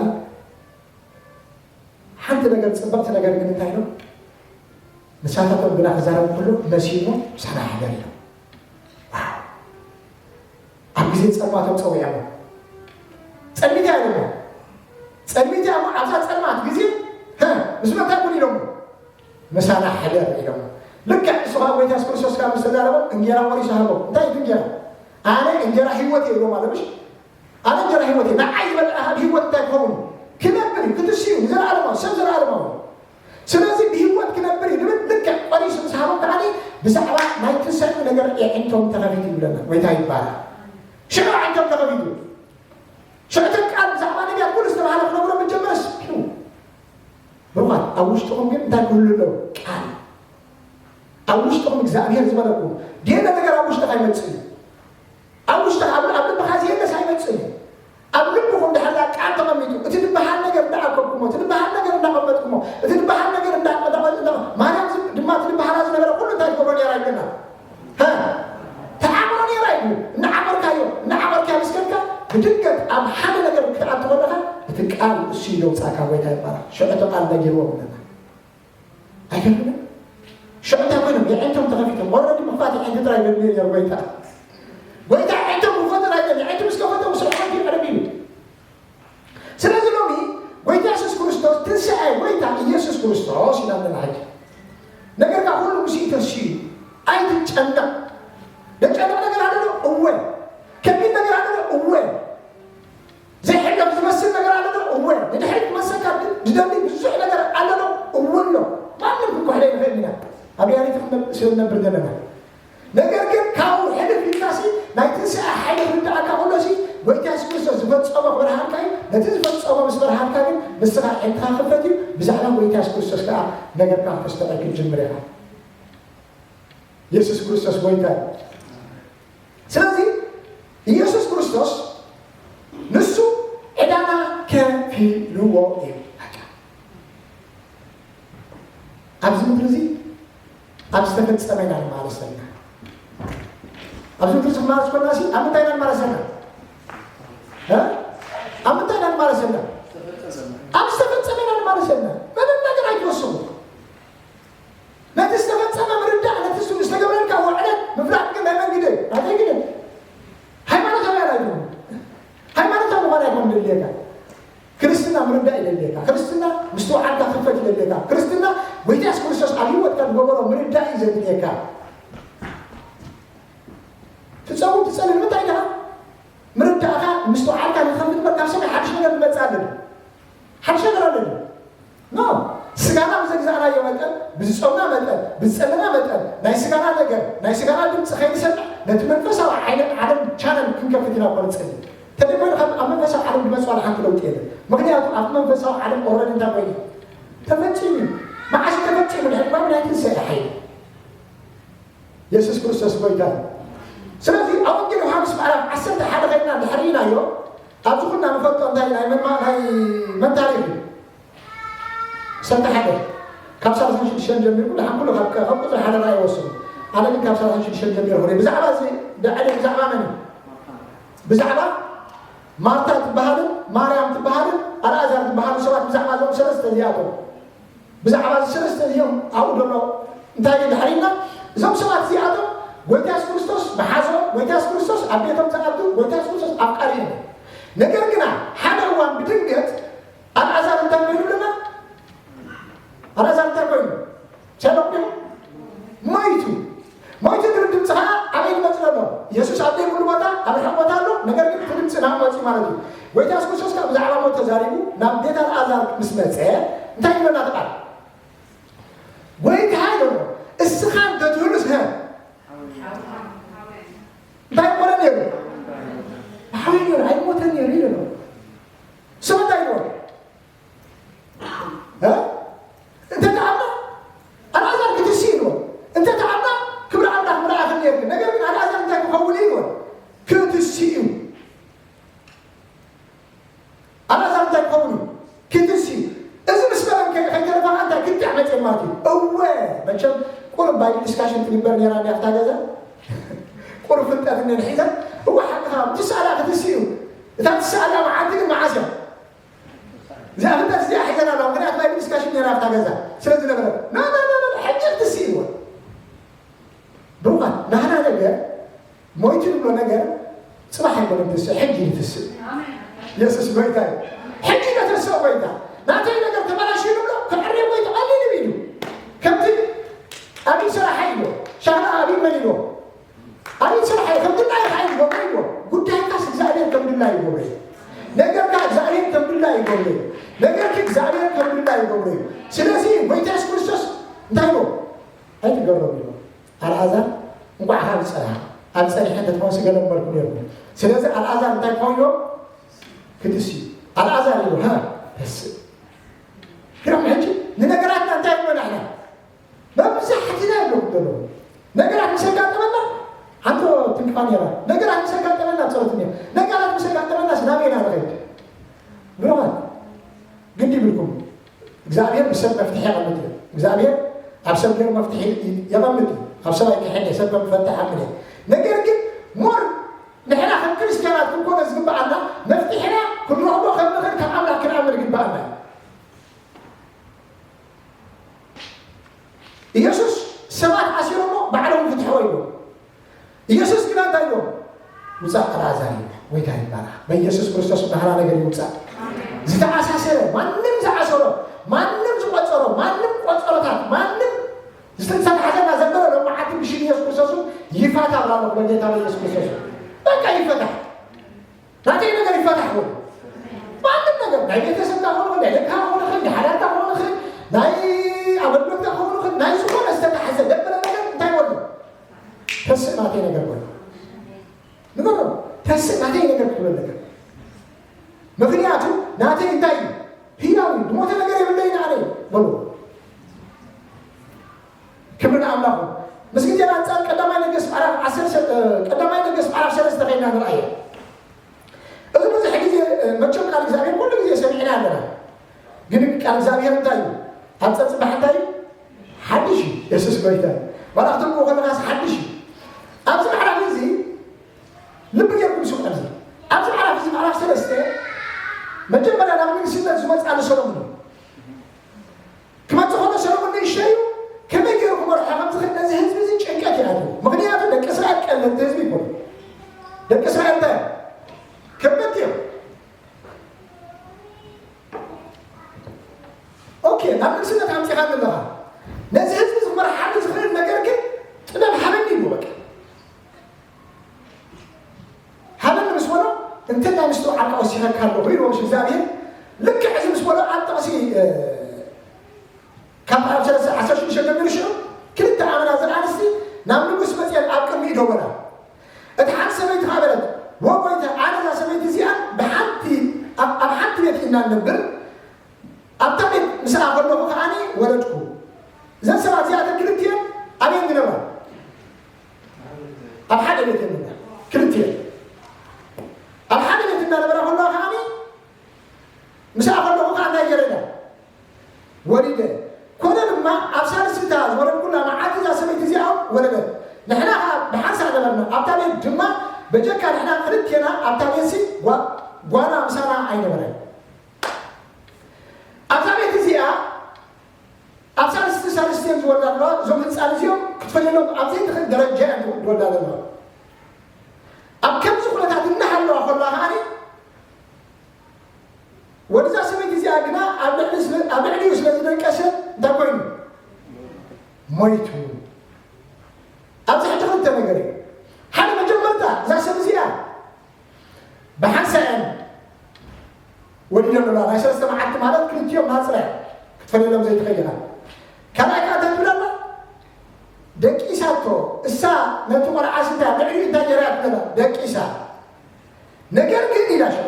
ሓንቲ ነገር፣ ጽብቕቲ ነገር ግን እንታይ ኢሎም? ንሳታቶም ግና ክዛረቡ ከለዉ መሲልዎ፣ "ምሳና ሕደር" ኢሎም። ዋው! ኣብ ግዜ ጸልማቶም ጸዊዖሞ። ጸልሚት እያ ኢሎሞ። ጸልሚት እያ እሞ ኣብዛ ጸልማት ግዜ፣ ሀ፣ ምስ መን እንታይ ኩን ኢሎሞ? "ምሳና ሕደር" ኢሎሞ። ልክዕ ንሱ ኸኣ ጎይታ የሱስ ክርስቶስ ካብ ምስ ተዛረቦም እንጌራ ቆሪሱ ሃቦም። እንታይ እዩ እቲ እንጌራ? "ኣነ እንጌራ ህይወት እየ" ኢሎም ኣሎ፣ ምሽ? "ኣነ እንጀራ ህይወት እየ፣ ንዓይ ዝበልዕ ኣብ ህይወት እንታይ ክኸውን? ክነብር እዩ፣ ክትስእ እዩ፣ ንዘለኣለማዊ፣ ሰብ ዘለኣለማዊ እዩ። ስለዚ ብህይወት ክነብር እዩ" ዝብል ልክዕ ቆሪሱ ምስ ሃቦም ከኣ ብዛዕባ ናይ ትንሳኤኡ ነገር ኣዒንቶም ተኸፊቱ ይብለና። ጎይታ ይባረኽ። ሽዑ ኣዒንቶም ተኸፊቱ። ሽዑ እቲ ቃል ብዛዕባ ነቢያት ኩሉ ዝተባህለ ክነግሮም ምስ ጀመረስ፣ ብሩኻት፣ ኣብ ውሽጥኹም ግን እንታይ ክህሉ ኣለዎ? ቃል። ኣብ ውሽጥኹም እግዚኣብሔር ዝበለኩም ገለ ነገር ኣብ ውሽጥኻ ይመጽእ እዩ። ኣብ ውሽጥኻ፣ ኣብ፣ ኣብ ልብኻ ዘየለስ ኣይመጽእን እዩ። ኣብ ልብኹም ድሕር ቃል ተቐሚጡ፣ እቲ ዝበሃል ነገር እንዳኣከብኩሞ፣ እቲ ዝበሃል ነገር እንዳቐመጥኩሞ፣ እቲ ዝበሃል ነገር እንዳ-፣ ብድንገት ኣብ ሓደ ነገር ክትኣቱ ከለኻ እቲ ቃል እሱ ይደውፃካ ጎይታ ይባላል። ሽዑ እቲ ቃል ነጊርዎም ኣለና። ኣይከፍልን ሽዑ እንታይ ኮይኖም የዕንቶም ተኸፊቶም ወረዱ ምኽፋት የዕንቲ ጥራይ ገድሉ የር ጎይታ ጎይታ የዕንቶም ክፈቱ ናይ የዕንቲ ምስ ከፈቶም ስርሖም ይዕረብ እዩ። ስለዚ ሎሚ ጎይታ የሱስ ክርስቶስ ትንሳኤ ጎይታ ኢየሱስ ክርስቶስ ኢና ዘለና ሕጂ። ነገር ካብ ኩሉ ምስኡ ተስዩ ኣይትጨነቕ። ዘጨንቕ ነገር ኣሎ ዶ? እወ። ከቢድ ነገር ኣሎ ዶ? እወ። ዘይሕለፍ ዝመስል ነገር ኣሎ ዶ? እወ። ንድሕሪት ክመልሰካ ዝደሊ ብዙሕ ነገር ኣሎ ዶ? እወ ኣሎ። ማንም ክንኮሕደ ይንኽእል ኢና። ኣብ ሪያሊቲ ስለ ንነብር ዘለና። ነገር ግን ካብኡ ሕልፍ ኢልካሲ ናይ ትንሳኤ ሓይሊ ክርድኣካ ከሎሲ ጎይታ የሱስ ክርስቶስ ዝፈጸሞ ክበርሃልካ እዩ። ነቲ ዝፈጸሞ ምስ በርሃልካ ግን ንስኻ ኣዒንትኻ ክፈት እዩ። ብዛዕባ ጎይታ የሱስ ክርስቶስ ከዓ ነገርካ ክተስተውዕል ክትጅምር ኢኻ። የሱስ ክርስቶስ ጎይታ እዩ። ስለዚ ኢየሱስ ክርስቶስ ንሱ ዕዳና ከፊልዎ እዩ። በቃ ኣብዚ ምድሪ እዚ ኣብ ዝተፈጸመ ኢና ንመላለስ ዘለና። ኣብዚ ምድሪ ክንመላለስ ኮና ሲ ኣብ ምንታይ ኢና ንመላለስ ዘለና? እ? ኣብ ምንታይ ኢና ንመላለስ ዘለና? ኣብ ዝተፈጸመ ኢና ንመላለስ ዘለና። ምንም ነገር ኣይትወስኹ። ነቲ ዝተፈጸመ ምርዳእ፣ ነቲ እሱ ዝተገብረልካ ውዕለት ምፍላጥ ግን ናይ መን ግደ? ናተይ ግደ። ሃይማኖታውያን ኣይትኹኑ። ሃይማኖታዊ ምዃን ኣይኮን ደልየካ። ክርስትና ምርዳእ ይደልየካ። ክርስትና ምስትውዓልካ ክፈት ይደልየካ። ክርስትና ጎይታ የሱስ ክርስቶስ ኣብ ህይወትካ ዝገበሮ ምርዳእ እዩ ዘድልየካ። ትጸውም ትጸሊ ንምንታይ ደኣ? ምርዳእካ ምስትውዓልካ ንኸፍት እምበር ካብ ሰማይ ሓድሽ ነገር ዝመጽእ ኣለኒ። ሓድሽ ነገር ኣለኒ። ኖ፣ ስጋና ብዘግዛእናዮ መጠን፣ ብዝጾምና መጠን፣ ብዝጸለና መጠን፣ ናይ ስጋና ነገር፣ ናይ ስጋና ድምፂ ከይንሰምዕ፣ ነቲ መንፈሳዊ ዓይነ ዓለም ቻነል ክንከፍት ኢና እኮ ንጸሊ። ተደኮይኑ ካብ ኣብ መንፈሳዊ ዓለም ዝመጽእ ዋላ ሓንቲ ለውጢ የለን። ምክንያቱ ኣብ መንፈሳዊ ዓለም ኦረዲ እንታይ ኮይኑ ተፈጺሙ እዩ። መዓስ ተፈጺሙ ድሕሪ ባብ ናይ ትንሳኤ ሓይሊ የሱስ ክርስቶስ ጎይታ እዩ። ስለዚ ኣብ ወንጌል ዮሃንስ ምዕራፍ ዓሰርተ ሓደ ከይድና እንድሕር ርኢናዮ ኣብዚ ኩልና ንፈልጦ እንታይ ናይ መን ናይ መን ታሪኽ እዩ? ዓሰርተ ሓደ ካብ ሰላሳ ሽዱሽተ ጀሚርኩ ደሓን ኩሉ ካብ ካብ ቁፅሪ ሓደ ራእይ ወስኑ። ኣነ ግን ካብ ሰላሳ ሽዱሽተ ጀሚርኩ ርእ ብዛዕባ እዚ ደዕሊ ብዛዕባ መን እዩ? ብዛዕባ ማርታ ትበሃልን ማርያም ትበሃልን ኣልኣዛር ትበሃሉ ሰባት ብዛዕባ እዞም ሰለስተ እዚኣቶም ብዛዕባ እዚ ሰለስተ እዮም ኣብኡ ዘሎ እንታይ ድሕሪና እዞም ሰባት እዚኣቶም ጎይታ የሱስ ክርስቶስ መሓዞም ጎይታ የሱስ ክርስቶስ ኣብ ቤቶም ዝኣቱ ጎይታ የሱስ ክርስቶስ ኣፍቃሪ እዮም። ነገር ግና ሓደ እዋን ብድንገት ኣልኣዛር እንታይ ኮይኑ ኣለና? ኣልኣዛር እንታይ ኮይኑ? ሰሎቅ ድዩ? ሞይቱ። ሞይቱ ዝብል ድምፂ ከዓ ኣበይ ዝመፅእ ዘሎ? የሱስ ኣብ ዘይብሉ ቦታ ኣብ ርሑቕ ቦታ ኣሎ። ነገር ግን እቲ ድምፂ ናብ መፅኡ ማለት እዩ። ጎይታ የሱስ ክርስቶስ ከዓ ብዛዕባ ሞት ተዛሪቡ ናብ ቤት ኣልኣዛር ምስ መፀ እንታይ ይብለና እቲ ቃል? ጎይታ ይብሎ እስኻ እንተትህሉስ ሀ እንታይ ይኮነ ነይሩ? ሓዊ ነይሩ ኣይሞተን ነይሩ ይብሎ። ስም እንታይ ይበል? እ? እንተ ተኣምና ኣልኣዛር ክትሲ እዩ። እንተ ተኣምና ክብሪ ኣምላኽ ምልኣኽን ነርክ። ነገር ግን ኣልኣዛር እንታይ ክኸውን እዩ? ክትሲ እዩ። ኣልኣዛር እንታይ ክኸውን እዩ? ክትሲ እዩ። እዚ ምስ በለን ከይተረፋ እንታይ ክትዕ መፅእ ማለት እዩ? እወ መቸም ቁርብ ባይብል ዲስካሽን ትግበር ነራ እንዲያ ኣብታ ገዛ ቁርብ ፍልጠት እነ ንሒዘን እወ ሓቅኻ ትስኣላ ክትሲ እዩ። እታ ትስኣላ መዓልቲ ግን መዓስ እያ? እዚኣ ፍልጠት እዚኣ ሒዘና ኣለዋ። ምክንያቱ ናይ ዲስካሽን ነይራ ኣብታ ገዛ ስለ ዝነበረ ና ና ና ና ሕጂ ክትስእዎ። ብሩኻት ናህና ነገር ሞይቱ ንብሎ ነገር ጽባሕ ኣይኮነ ትስእ ሕጂ ይትስእ። የሱስ ጎይታ እዩ። ሕጂ ከተስኦ ጎይታ ናተይ ነገር ተበላሽዩ ንብሎ ክዕርዮ ጎይታ ቀሊል እዩ ኢሉ ከምቲ ኣብይ ስራሕ ኢሎ ሻህራ ኣብይ መን ኢሎ ኣቤት ስራሕ ከም ድላዩ ሓይል ይገብሮ እዩ። ጉዳይካስ እግዚኣብሔር ከም ድላዩ ይገብሮ እዩ። ነገርካ እግዚኣብሔር ከም ድላዩ ይገብሮ እዩ። ነገርኪ እግዚኣብሔር ከም ድላዩ ይገብሮ እዩ። ስለዚ ጎይታ የሱስ ክርስቶስ እንታይ ኢሉ? ኣይትገረሙ ኢሉ። ኣልዓዛር እንቋዕ ካብ ጸንሐ ኣብ ጸኒሐ እንተትኾንሲ ገለ ምበልኩ ነይርኩ። ስለዚ ኣልዓዛር እንታይ ክኸውን ኢሉ? ክትሲ ኣልዓዛር ኢሉ ሃ ተስእ። ግርም ሕጂ ንነገራትና እንታይ ኢሉ ንሕና መብዛሕትና ይብለኩም ዘለኹ ነገራት ምስ ኣጋጠመና ሓንቲ ትንክፋ ነይራ። ነገራት ምስ ኣጋጠመና ኣብ ጸሎት እኒኦ። ነገራት ምስ ኣጋጠመና ስናበይ ኢና ንኸይድ? ብሩኻት ግዲ ይብልኩም። እግዚኣብሔር ብሰብ መፍትሒ የቐምጥ እዩ። እግዚኣብሔር ኣብ ሰብ ገይሩ መፍትሒ የቐምጥ እዩ። ኣብ ሰብ ኣይክሕድ እየ፣ ሰብ ከም ፈታሕ ኣምን እየ። ነገር ግን ሞር ንሕና ከም ክርስትያናት ክንኮነ ዝግብኣና ኣዛሪ ወይ ታሪክ ባራ በኢየሱስ ክርስቶስ ባህራ ነገር ይውፃእ። ዝተኣሳሰረ ማንም ዝኣሰሮ ማንም ዝቆፀሮ ማንም ቆፀሮታት ማንም ዝተተሓዘና ዘበለ ሎማዓቲ ብሽም ኢየሱስ ክርስቶስ ይፋታ ብላ በጌታ በኢየሱስ ክርስቶስ በቃ ይፈታሕ። ናተይ ነገር ይፈታሕ ወይ ማንም ነገር ናይ ቤተሰብ ክኾን ናይ ደካ ክኾን ናይ ሓዳርካ ክኾን ናይ ኣገልግሎትካ ክኾን ናይ ዝኾነ ዝተተሓዘ ዘበለ ነገር እንታይ ወሉ ተስእ ናተይ ነገር ወይ ንገሮ ተስእ ናተይ ነገር ክትብል ኣለካ። ምኽንያቱ ናተይ እንታይ እዩ? ህያው እዩ። ዝሞተ ነገር የብለይን ኣነ በሉ። ክብሪ ንኣምላኹ። ምስ ግዜና ኣንጻር ቀዳማይ ነገስት ምዕራፍ ዓሰርተ ቀዳማይ ነገስት ምዕራፍ ሰለስተ ከይና ንርኣዮ። እዚ ብዙሕ ግዜ መቸም ቃል እግዚኣብሔር ኩሉ ግዜ ሰሚዕና ኣለና። ግን ቃል እግዚኣብሔር እንታይ እዩ? ኣብ ጸጽባሕ እንታይ እዩ? ሓድሽ እዩ። የሱስ ጎይታ እዩ። ዋላ ክትብልዎ ከለኻስ ሓድሽ እዩ። ኣብዚ ምዕራፍ እዚ ልቢ ጌርኩም ስምዑ። ኣብዚ ኣብዚ ምዕራፍ እዚ ምዕራፍ ሰለስተ መጀመርያ ናብ ንግስነት ዝመፅኣ ንሰሎሙን እዩ። ክመፅእ ከሎ ሰሎሙን ንእሽተይ እዩ። ከመይ ገይሩ ክመርሖ ከም ዝኽእል ነዚ ህዝቢ እዚ ጭንቀት ይኣትዎ። ምክንያቱ ደቂ እስራኤል ቀለልቲ ህዝቢ ይኮኑ። ደቂ እስራኤል እንታይ እዮም? ከበድቲ እዮም። ኦኬ ናብ ንግስነት ኣምፂኻኒ ኣለኻ። ነዚ ህዝቢ እዚ ክመርሓሉ ዝኽእል ነገር ግን ጥበብ ሃበኒ ይብሉ በቃ። ሃበኒ ምስ በሎ እንተ ናይ ምስትውዓልካ ወሲኸካ ኣለኹ ኢልዎ ምስ እግዚኣብሔር። ልክዕ እዚ ምስ በሎ ኣብ ጥቕሲ ካብ ኣብ ሰለስተ ዓሰርተ ሽዱሽተ ጀሚሩ ሽዑ ክልተ ኣመናዝር ኣንስቲ ናብ ንጉስ መፅየን ኣብ ቅድሚኡ ደወላ። እታ ሓንቲ ሰበይቲ ከዓ በለት፣ ወ ጎይታ፣ ኣነ እዛ ሰበይቲ እዚኣ ብሓንቲ ኣብ ኣብ ሓንቲ ቤት ኢና ንነብር፣ ኣብታ ቤት ምስኣ ከለኹ ከዓኒ ወለድኩ። እዘን ሰባት እዚኣተን ክልቲኤን ኣበይ ዝነብራ? ኣብ ሓደ ቤት የንብራ ክልቲኤን። ኣብ ሓደ ቤት እናነበራ ከለዋ ከዓኒ ምስኣ ከለኹ ከዓ እንታይ ገይረ ኢላ? ወሊደ። ኮነ ድማ ኣብ ሳልስቲ እታ ዝወለድኩላ መዓልቲ እዛ ሰበይቲ እዚኣ ወለደት። ንሕና ከዓ ብሓንሳእ ነበርና ኣብታ ቤት ድማ በጀካ ንሕና ክልቴና ኣብታ ቤትሲ ጓ- ጓና ምሳና ኣይነበረን። ኣብዛ ቤት እዚኣ ኣብ ሳልስቲ ሳልስቲ እዮም ዝወልዳ ኣለዋ። እዞም ህፃን እዚኦም ክትፈልየሎም ኣብ ዘይትኽእል ደረጃ እዮም ዝወልዳ ዘለዋ። ኣብ ከምዚ ኩነታት እናሃለዋ ከለዋ ከዓኒ ወድዛ ሰበይቲ እዚኣ ግና ኣብ ልዕሊ ስለ- ኣብ ልዕሊኡ ስለ ዝደቀሰ እንታይ ኮይኑ ሞይቱ። ኣብዚ ሕጂ ክልተ ነገር እዩ። ሓደ መጀመርታ እዛ ሰብ እዚኣ ብሓንሳእን ወሊዶም ኣለዋ። ናይ ሰለስተ መዓልቲ ማለት ክልቲኦም ናፅራ ክትፈልየሎም ዘይትኽእል ኢኻ። ካልኣይ ከዓ እንታይ ትብል ኣላ? ደቂሳቶ እሳ ነቲ ቆልዓ ስንታ ልዕሊኡ እንታይ ገይራ ትብለላ? ደቂሳ። ነገር ግን ኢላ ሽዑ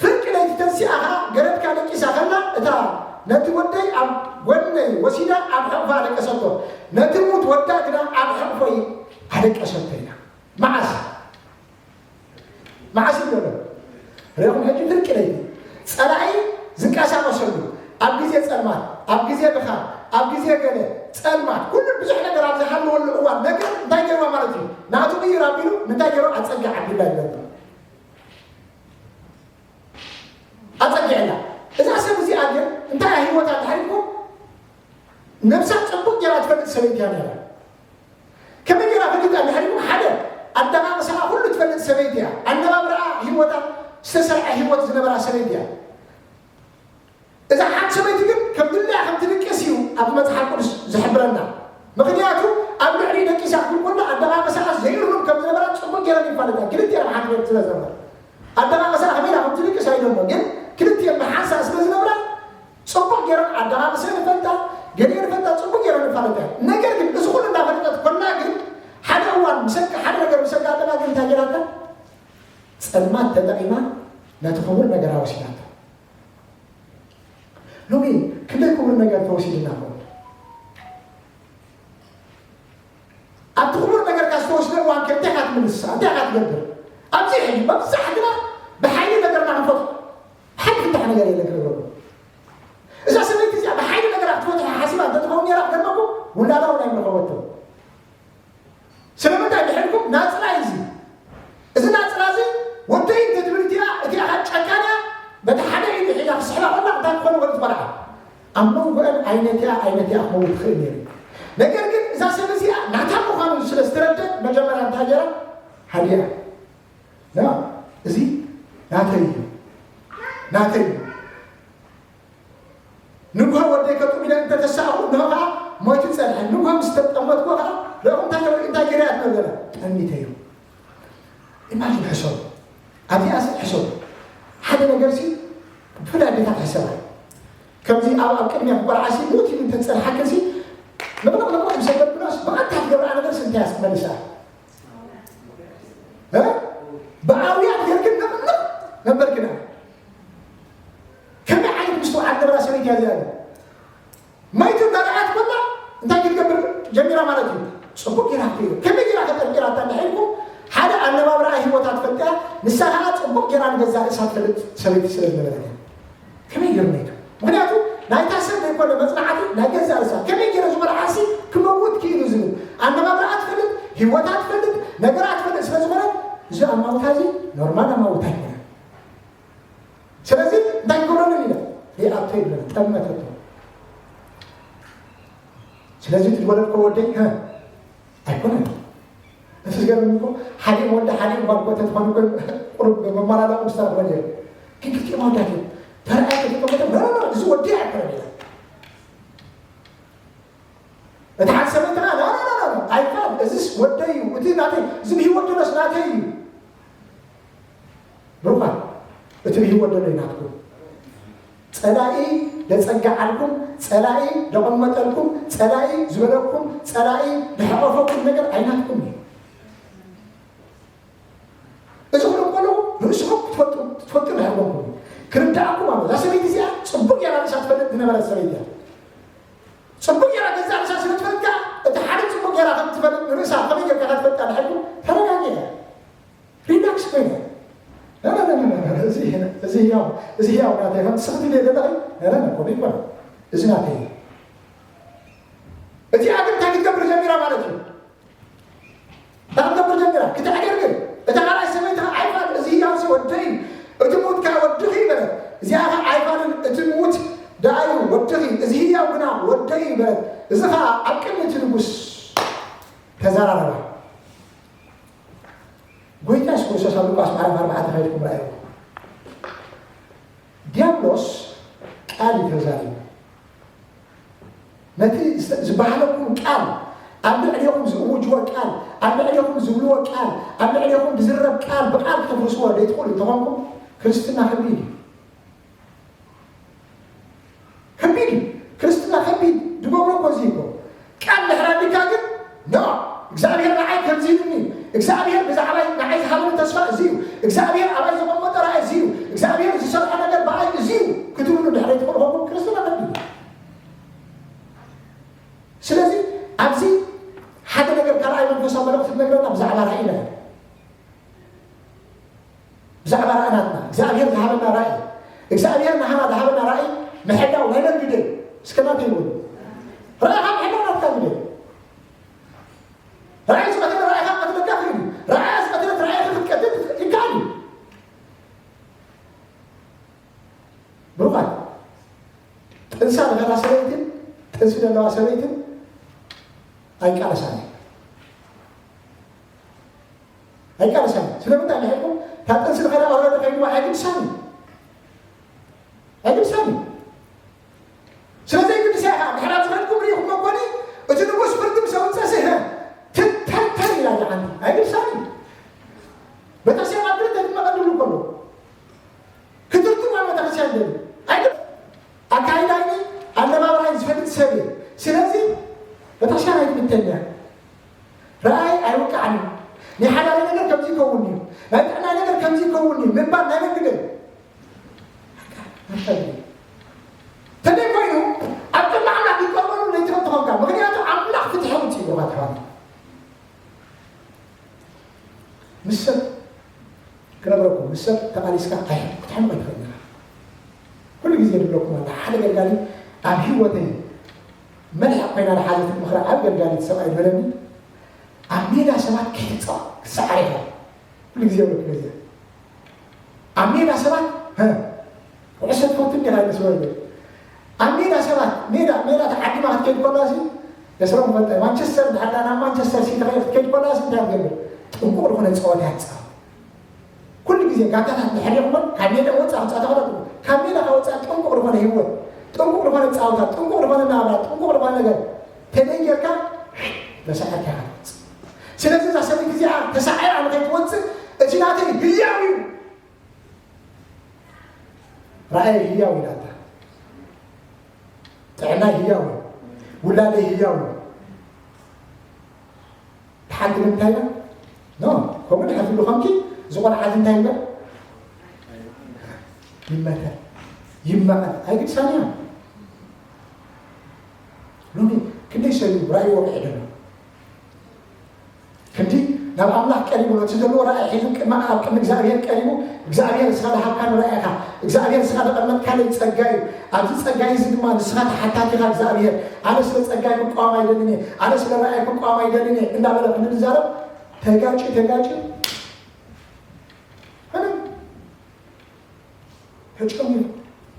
ፍርቂ ለይቲ ተንሲኣ ኸዓ ገረድካ ደቂሳ ከላ እታ ነቲ ወደይ ኣብ ጎነይ ወሲዳ ኣብ ሕቑፋ ደቀሰቶ። ነቲ ሙት ወዳ ግና ኣብ ሕቑፎይ ኣደቀሰቶ ኢላ። መዓስ መዓስ ይበሎ ርኢኹም ሕጂ ፍርቂ ለይቲ ጸላኢ ዝንቀሳቐሰሉ ኣብ ግዜ ጸልማት ኣብ ግዜ ድኻ ኣብ ግዜ ገለ ጸልማት ኩሉ ብዙሕ ነገር ኣብ ዝሃለወሉ እዋን ነገር እንታይ ገይርዋ ማለት እዩ ናቱ ቅይር ኣቢሉ እንታይ ገይሩ ኣጸጋ ዓቢላ ይበሎ ኣጸጊዕላ እዛ ሰብ እዚኣ ግን እንታይ ህይወታ ድሕሪኩም ነብሳ ጽቡቅ ገይራ ትፈልጥ ሰበይቲ እያ ነይራ ከመይ ገይራ ፈሊጣ ድሕሪኡ ሓደ ኣደቃቅሳኣ ኩሉ ትፈልጥ ሰበይቲ እያ። ኣነባብራኣ ህይወታ ዝተሰርዐ ህይወት ዝነበራ ሰበይቲ እያ። እዛ ሓንቲ ሰበይቲ ግን ከም ድላያ ከም ትድቅስ እዩ ኣብ መፅሓፍ ቅዱስ ዝሕብረና። ምክንያቱ ኣብ ልዕሊ ደቂሳ ክትብል ከላ ኣደቃቅሳኣ ዘይርኑን ከም ዝነበራ ፅቡቅ ገይረን ይፋለጣ። ክልቲኣን ሓንቲ ቤት ስለ ዝነበራ ኣደቃቅሳኣ ከመይ ኢላ ከም ትድቅስ ኣይደሎ ግን ክልቲአን ብሓንሳእ ስለ ዝነብራ ፅቡቕ ገይረን ኣደቓቕሰን ይፈልጣ፣ ገሊአን ይፈልጣ፣ ፅቡቕ ገይረን ይፋለጣ። ነገር ግን እዚ ኩሉ እንዳፈለጠት ኮላ ግን ሓደ እዋን ምስ ሓደ ነገር ምስ ኣጋጠማ ግን እንታይ ገይራታ? ፀልማት ተጠቒማ ነቲ ክቡር ነገራ ወሲዳቶ። ሎሚ ክንደይ ክቡር ነገር ተወሲድና ኸውን? ኣብቲ ክቡር ነገርካ ዝተወስደ እዋን ከ እንታይ ኢኻ ትምልስ? እንታይ ኢኻ ትገብር? ኣብዚ ሕጂ መብዛሕትና ብሓይሊ ነገርና ክንፈትሖ ሓንቲ ፍታሕ ነገር የለን ክነግረኩም። እዛ ሰበይቲ እዚኣ ብሓይሊ ነገራ ክትፈትሖ ሓሲባ እንተትኸውን ነይራ ክገርመኩም ውላዳ እውን ኣይምረኸበቶ። ስለምንታይ ድሕርኩም ናፅላ እዩ እዚ። እዚ ናፅላ እዚ ወደይ እንተትብል እቲኣ እቲኣ ከዓ ጨካን እያ በቲ ሓደ ኢዱ ሒዛ ክስሕባ ከላ እንታይ ክኾኑ ወዲ ትበልዓ ኣብ መንጎአን ዓይነቲኣ ዓይነቲኣ ክኸውን ትኽእል ነይሩ። ነገር ግን እዛ ሰብ እዚኣ ናታ ምዃኑ ስለ ዝተረደት መጀመርያ እንታይ ገይራ ሃዲኣ። ና ናተይ እዩ፣ ናተይ እዩ። ንግሆ ወደይ ከጥሙ ኢለ እንተተሳእኹ፣ እንሆ ኸዓ ሞይቱ ጸንሐ። ንግሆ ምስ ተጠመትኩ ኸዓ፣ ረኹም እንታይ ገይረ፣ እንታይ ገይረ እያ ትብል ዘላ? ጠሚተ እዩ። ኢማጂን ሕሰቡ። ኣብዚኣ ሲ ሕሰቡ። ሓደ ነገር ሲ ብፍላይ ኣዴታት ሕሰባ። ከምዚ ኣብ፣ ኣብ ቅድሚያ ቆልዓ ሲ ሞት ኢሉ እንተጸንሓክን ሲ፣ ንቕንቕ ንቕንቕ ምስ ኣበልክናስ፣ ብቐጥታ ትገብራ ነገር ሲ እንታይ እያ ትመልሳ? እ? ብኣውያት ጌርክን ንቕንቕ ነበርክና። ከመይ ዓይነት ምስትውዓል ነበራ ሰበይቲ እያ እዚኣ? ማይቱ እናረኣት ኮላ እንታይ ክትገብር ጀሚራ ማለት እዩ? ጽቡቕ ጌራ ክትብል። ከመይ ጌራ ከጠርቂራታ እንድሕር ኢልኩም፣ ሓደ ኣነባብራ ህይወታ ትፈልጥ እያ። ንሳ ኸዓ ጽቡቕ ጌራ ንገዛእ ርእሳ ትፈልጥ ሰበይቲ ስለ ዝነበረት እያ። ከመይ ጌሩ ማይቱ? ምኽንያቱ ናይታ ሰብ ዘይኮነ መጽናዕቲ ናይ ገዛእ ርእሳ። ከመይ ጌረ ዝቖልዓሲ ክመውት ክኢሉ ዝብል ኣነባብራ ትፈልጥ፣ ህይወታ ትፈልጥ፣ ነገራ ትፈልጥ ስለ ዝኾነት፣ እዚ ኣማውታ እዚ ኖርማል ኣማውታ ኣይኮነን። ስለዚ እንታይ ክገብረሉ ኢለ ሪኣቶ ይብለና፣ ጠመተቶ። ስለዚ እቲ ዝወለድኮ ወደይ፣ ሀ፣ ኣይኮነን። እቲ ዝገርም እኮ፣ ሓዲኦም ወዲ፣ ሓዲኦም ጓል እኮ ተትኾኑ እኮ፣ ቁሩብ መመላላቑ ምስተረኽበ ነይሩ። ግን ክልቲኦም ኣወዳት እዮም። ተረኣየ ከተጠመተ፣ ኖ፣ ኖ፣ ኖ፣ እዚ ወደይ ኣይኮነን ኢላ። እቲ ሓደ ሰበይቲ ኸዓ፣ ኖ፣ ኖ፣ ኖ፣ ኖ፣ ኖ፣ ኣይፋል፣ እዚስ ወደይ እዩ፣ እቲ ናተይ፣ እዚ ብህይወት ዘሎስ ናተይ እዩ። ብሩኻት፣ እቲ ብህይወት ዘሎ እዩ ናትኩም። ጸላኢ ደጸግዓልኩም፣ ጸላኢ ደቐመጠልኩም፣ ጸላኢ ዝበለኩም፣ ጸላኢ ደሓቖፈኩም ነገር ኣይናትኩም እዩ። እዚ ክብሎ ከለኹ ርእስኹም ክትፈልጡ፣ ክትፈልጡ እንድሕር ኮንኩም፣ ክርድኣኩም ኣሎ። እዛ ሰበይቲ እዚኣ ጽቡቕ ጌራ ርእሳ ትፈልጥ ዝነበረት ሰበይቲ እያ። ጽቡቕ ጌራ ገዛእ ርእሳ ስለ ትፈልጥ ከኣ፣ እቲ ሓደ ጽቡቕ ጌራ ከም ትፈልጥ ንርእሳ ከመይ ጌርካ ክትፈልጣ እንድሕር ኢልኩም፣ ተረጋጊዐ፣ ሪላክስ ኮይነ፣ ላ፣ ላ፣ ላ፣ ላ፣ ላ፣ እዚ፣ እዚ ህያው፣ እዚ ህያው ናተይ፣ ከም ትስኽቲ ድየ ዘለኺ? ላ፣ ላ፣ ላ፣ ከምኡ ኣይኮነን። እዚ ናተይ እዩ። እቲኣ ግን እንታይ ክትገብር ጀሚራ ማለት እዩ? እንታይ ክትገብር ጀሚራ? ክትዕገርግር። እታ ካልኣይ ሰበይቲ ኸዓ ኣይፋል፣ እዚ ህያው ሲ ወደይ እዩ፣ እቲ ምዉት ከኣ ወድኺ እዩ በለት። እዚኣ ኸዓ ኣይፋልን፣ እቲ ምዉት ደኣ እዩ ወድኺ፣ እዚ ህያው ግና ወደይ እዩ በለት። እዚ ኸዓ ኣብ ቅድሚ እቲ ንጉስ ተዘራረባ። ጎይታ የሱስ ክርስቶስ ኣብ ሉቃስ ምዕራፍ ኣርባዕተ ከይድኩም ረኣይዎ። ዲያብሎስ ቃል እዩ ተዛሪቡ። ነቲ ዝ-፣ ዝበሃለኩም ቃል፣ ኣብ ልዕሌኹም ዝእውጅዎ ቃል፣ ኣብ ልዕሌኹም ዝብልዎ ቃል፣ ኣብ ልዕሌኹም ብዝረብ ቃል፣ ብቃል ክተፍርስዎ ዘይትኽእሉ እንተኾንኩም፣ ክርስትና ከቢድ እዩ። ከቢድ እዩ። ክርስትና ከቢድ ዝገብሮ እኮ እዚ እኮ። ቃል ድሕር ኣቢልካ ግን፣ ኖ፣ እግዚኣብሔር ንዓይ ከምዚ ኢሉኒ፣ እግዚኣብሔር ብዛዕባይ ንዓይ ዝሃበኒ ተስፋ እዚ እዩ፣ እግዚኣብሔር ኣባይ ዘቐመጦ ራእይ እዚ እዩ፣ እግዚኣብሔር ዝሰርሖ ነገር ብኣይ እዚ እዩ ክትብሉ ድሕር ዘይትኽእሉ ከለኹም ክርስትና ከቢድ እዩ። ስለዚ ኣብዚ ሓደ ነገር ካልኣይ መንፈሳዊ መልእኽቲ ትነግረና ብዛዕባ ራእይ ነገር። ብዛዕባ ራእናትና እግዚኣብሔር ዝሃበና ራእይ፣ እግዚኣብሔር ንሃና ዝሃበና ራእይ ምሕላው ናይ መን ግደ እዩ? እስከ ናተይ ይበሉ። ራእይኻ ምሕላው ናትካ ግደ እዩ። ራእይ ዝቐተለ ራእይኻ ክቐትለካ ይኽእል እዩ። ራእያ ዝቐተለት ራእይኻ ክትቀትል ይከኣል እዩ። ብሩኻት፣ ጥንሳ ዝኸዳ ሰበይትን ጥንሲ ዘለዋ ሰበይትን ኣይቃለሳን እዩ። ኣይቃለሳን። ስለምንታይ ንሕልኩም እታ ጥንሲ ዝኸዳ ኦረደ ከይድዋ ኣይግድሳን እዩ። ኣይግድሳን እዩ። ስለዚ ግድሳ ኢኻ ድሕራ ዝኸድኩም ርኢኹም መኮኒ እቲ ንጉስ ፍርዲ ምስ ኣውፀ ስህ ትተልተል ኢላ እዛ ዓንዲ። ኣይግድሳን እዩ። በታ ሴፍ ኣብ ክልተ ድማ ቀድሉ ከሎ ክትርቱ ኣብ ቤተክርስትያን ደሉ። ኣይግድ-፣ ኣካይዳይን ኣነባብራይን ዝፈልጥ ሰብ እየ። ስለዚ ቤተክርስትያን ኣይትምተኛ። ራእይ ኣይወቃዕን እዩ። ናይ ሓዳሪ ነገር ከምዚ ይከውን እዩ፣ ናይ ጥዕና ነገር ከምዚ ይከውን እዩ ምባል ናይ መን ግደ እዩ? ተዘይ ኮይኑ ኣብ ቅድሚ ኣምላኽ ይቀርበሉ ለይትረድ ትኾንካ። ምኽንያቱ ኣምላኽ ፍትሒ ውፅእ ኢሉ ኻትሓዋት ምስ ሰብ ክነግረኩም፣ ምስ ሰብ ተቓሊስካ ኣይ-፣ ክትሕምቕ ኣይትኽእልን ኢኻ። ኩሉ ግዜ ዝብለኩም ኣለ፣ ሓደ ገልጋሊ ኣብ ህይወተይ መልሕቕ ኮይና ዝሓዘት ምኽሪ ዓብ ገልጋሊት ሰብኣይ ዝበለኒ፣ ኣብ ሜዳ ሰባት ከይትጻወት ክትሰዓር ኢኻ። ኩሉ ግዜ ይብለኩም ነዚ። ኣብ ሜዳ ሰባት፣ ሀ፣ ኩዕሶ ትፈቱ እንዲኻ ኢሉ ስለ ዝብል። ኣብ ሜዳ ሰባት፣ ሜዳ፣ ሜዳ ተዓዲማ ክትከይድ ከላ ሲ፣ የስሮም ፈልጠ፣ ማንቸስተር እንድሕር ደኣ ናብ ማንቸስተር ሲቲ ከይ-፣ ክትከይድ ከላ ሲ እንታይ ትገብር? ጥንቁቕ ዝኾነ ጸወታ እያ ትጻወት። ኩሉ ግዜ ጋንታታት እንድሕር ይኹን ካብ ሜዳ ወፃእ ክፃወታ ከሎ ካብ ሜዳ ካብ ወፃእ ጥንቁቕ ዝኾነ ህይወት፣ ጥንቁቕ ዝኾነ ፃወታ፣ ጥንቁቕ ዝኾነ ናብራ፣ ጥንቁቕ ዝኾነ ነገር ተደይ ጌርካ ተሳዒርካ ኢኻ ትወፅእ። ስለዚ እዛ ሰበይቲ እዚኣ ተሳዒራ ንኸይትወፅእ እቲ ናተይ ህያው እዩ። ራእይ ህያው ኢላታ። ጥዕናይ ህያው እዩ። ውላደይ ህያው እዩ። ሓንቲ ንምንታይ ኢና? ኖ፣ ከምኡ ድሕር ትብሉ ከምኪ፣ እዚ ቆልዓ እዚ እንታይ ይበል? ይመተ፣ ይመቐል። ኣይግድሳን እያ። ሎሚ ክንደይ ሰብ እዩ ራእዩ ወቂዑ ዘሎ? ክንዲ ናብ ኣምላኽ ቀሪቡ፣ ነቲ ዘለዎ ራእይ ሒዙ ቅድሚ፣ ኣብ ቅድሚ እግዚኣብሔር ቀሪቡ፣ እግዚኣብሔር እስኻ ዝሃብካኒ ራእይ ኢኻ፣ እግዚኣብሔር እስኻ ዘቐመጥካለይ ጸጋ እዩ፣ ኣብዚ ጸጋይ እዚ ድማ ንስኻ ተሓታቲ ኢኻ እግዚኣብሔር፣ ኣነ ስለ ጸጋይ ክቃወም ኣይደልን እየ፣ ኣነ ስለ ራእይ ክቃወም ኣይደልን እየ እንዳበለ ክንዲ ዝዛረብ፣ ተጋጭ፣ ተጋጭ፣ ምንም ተጨሚሩ።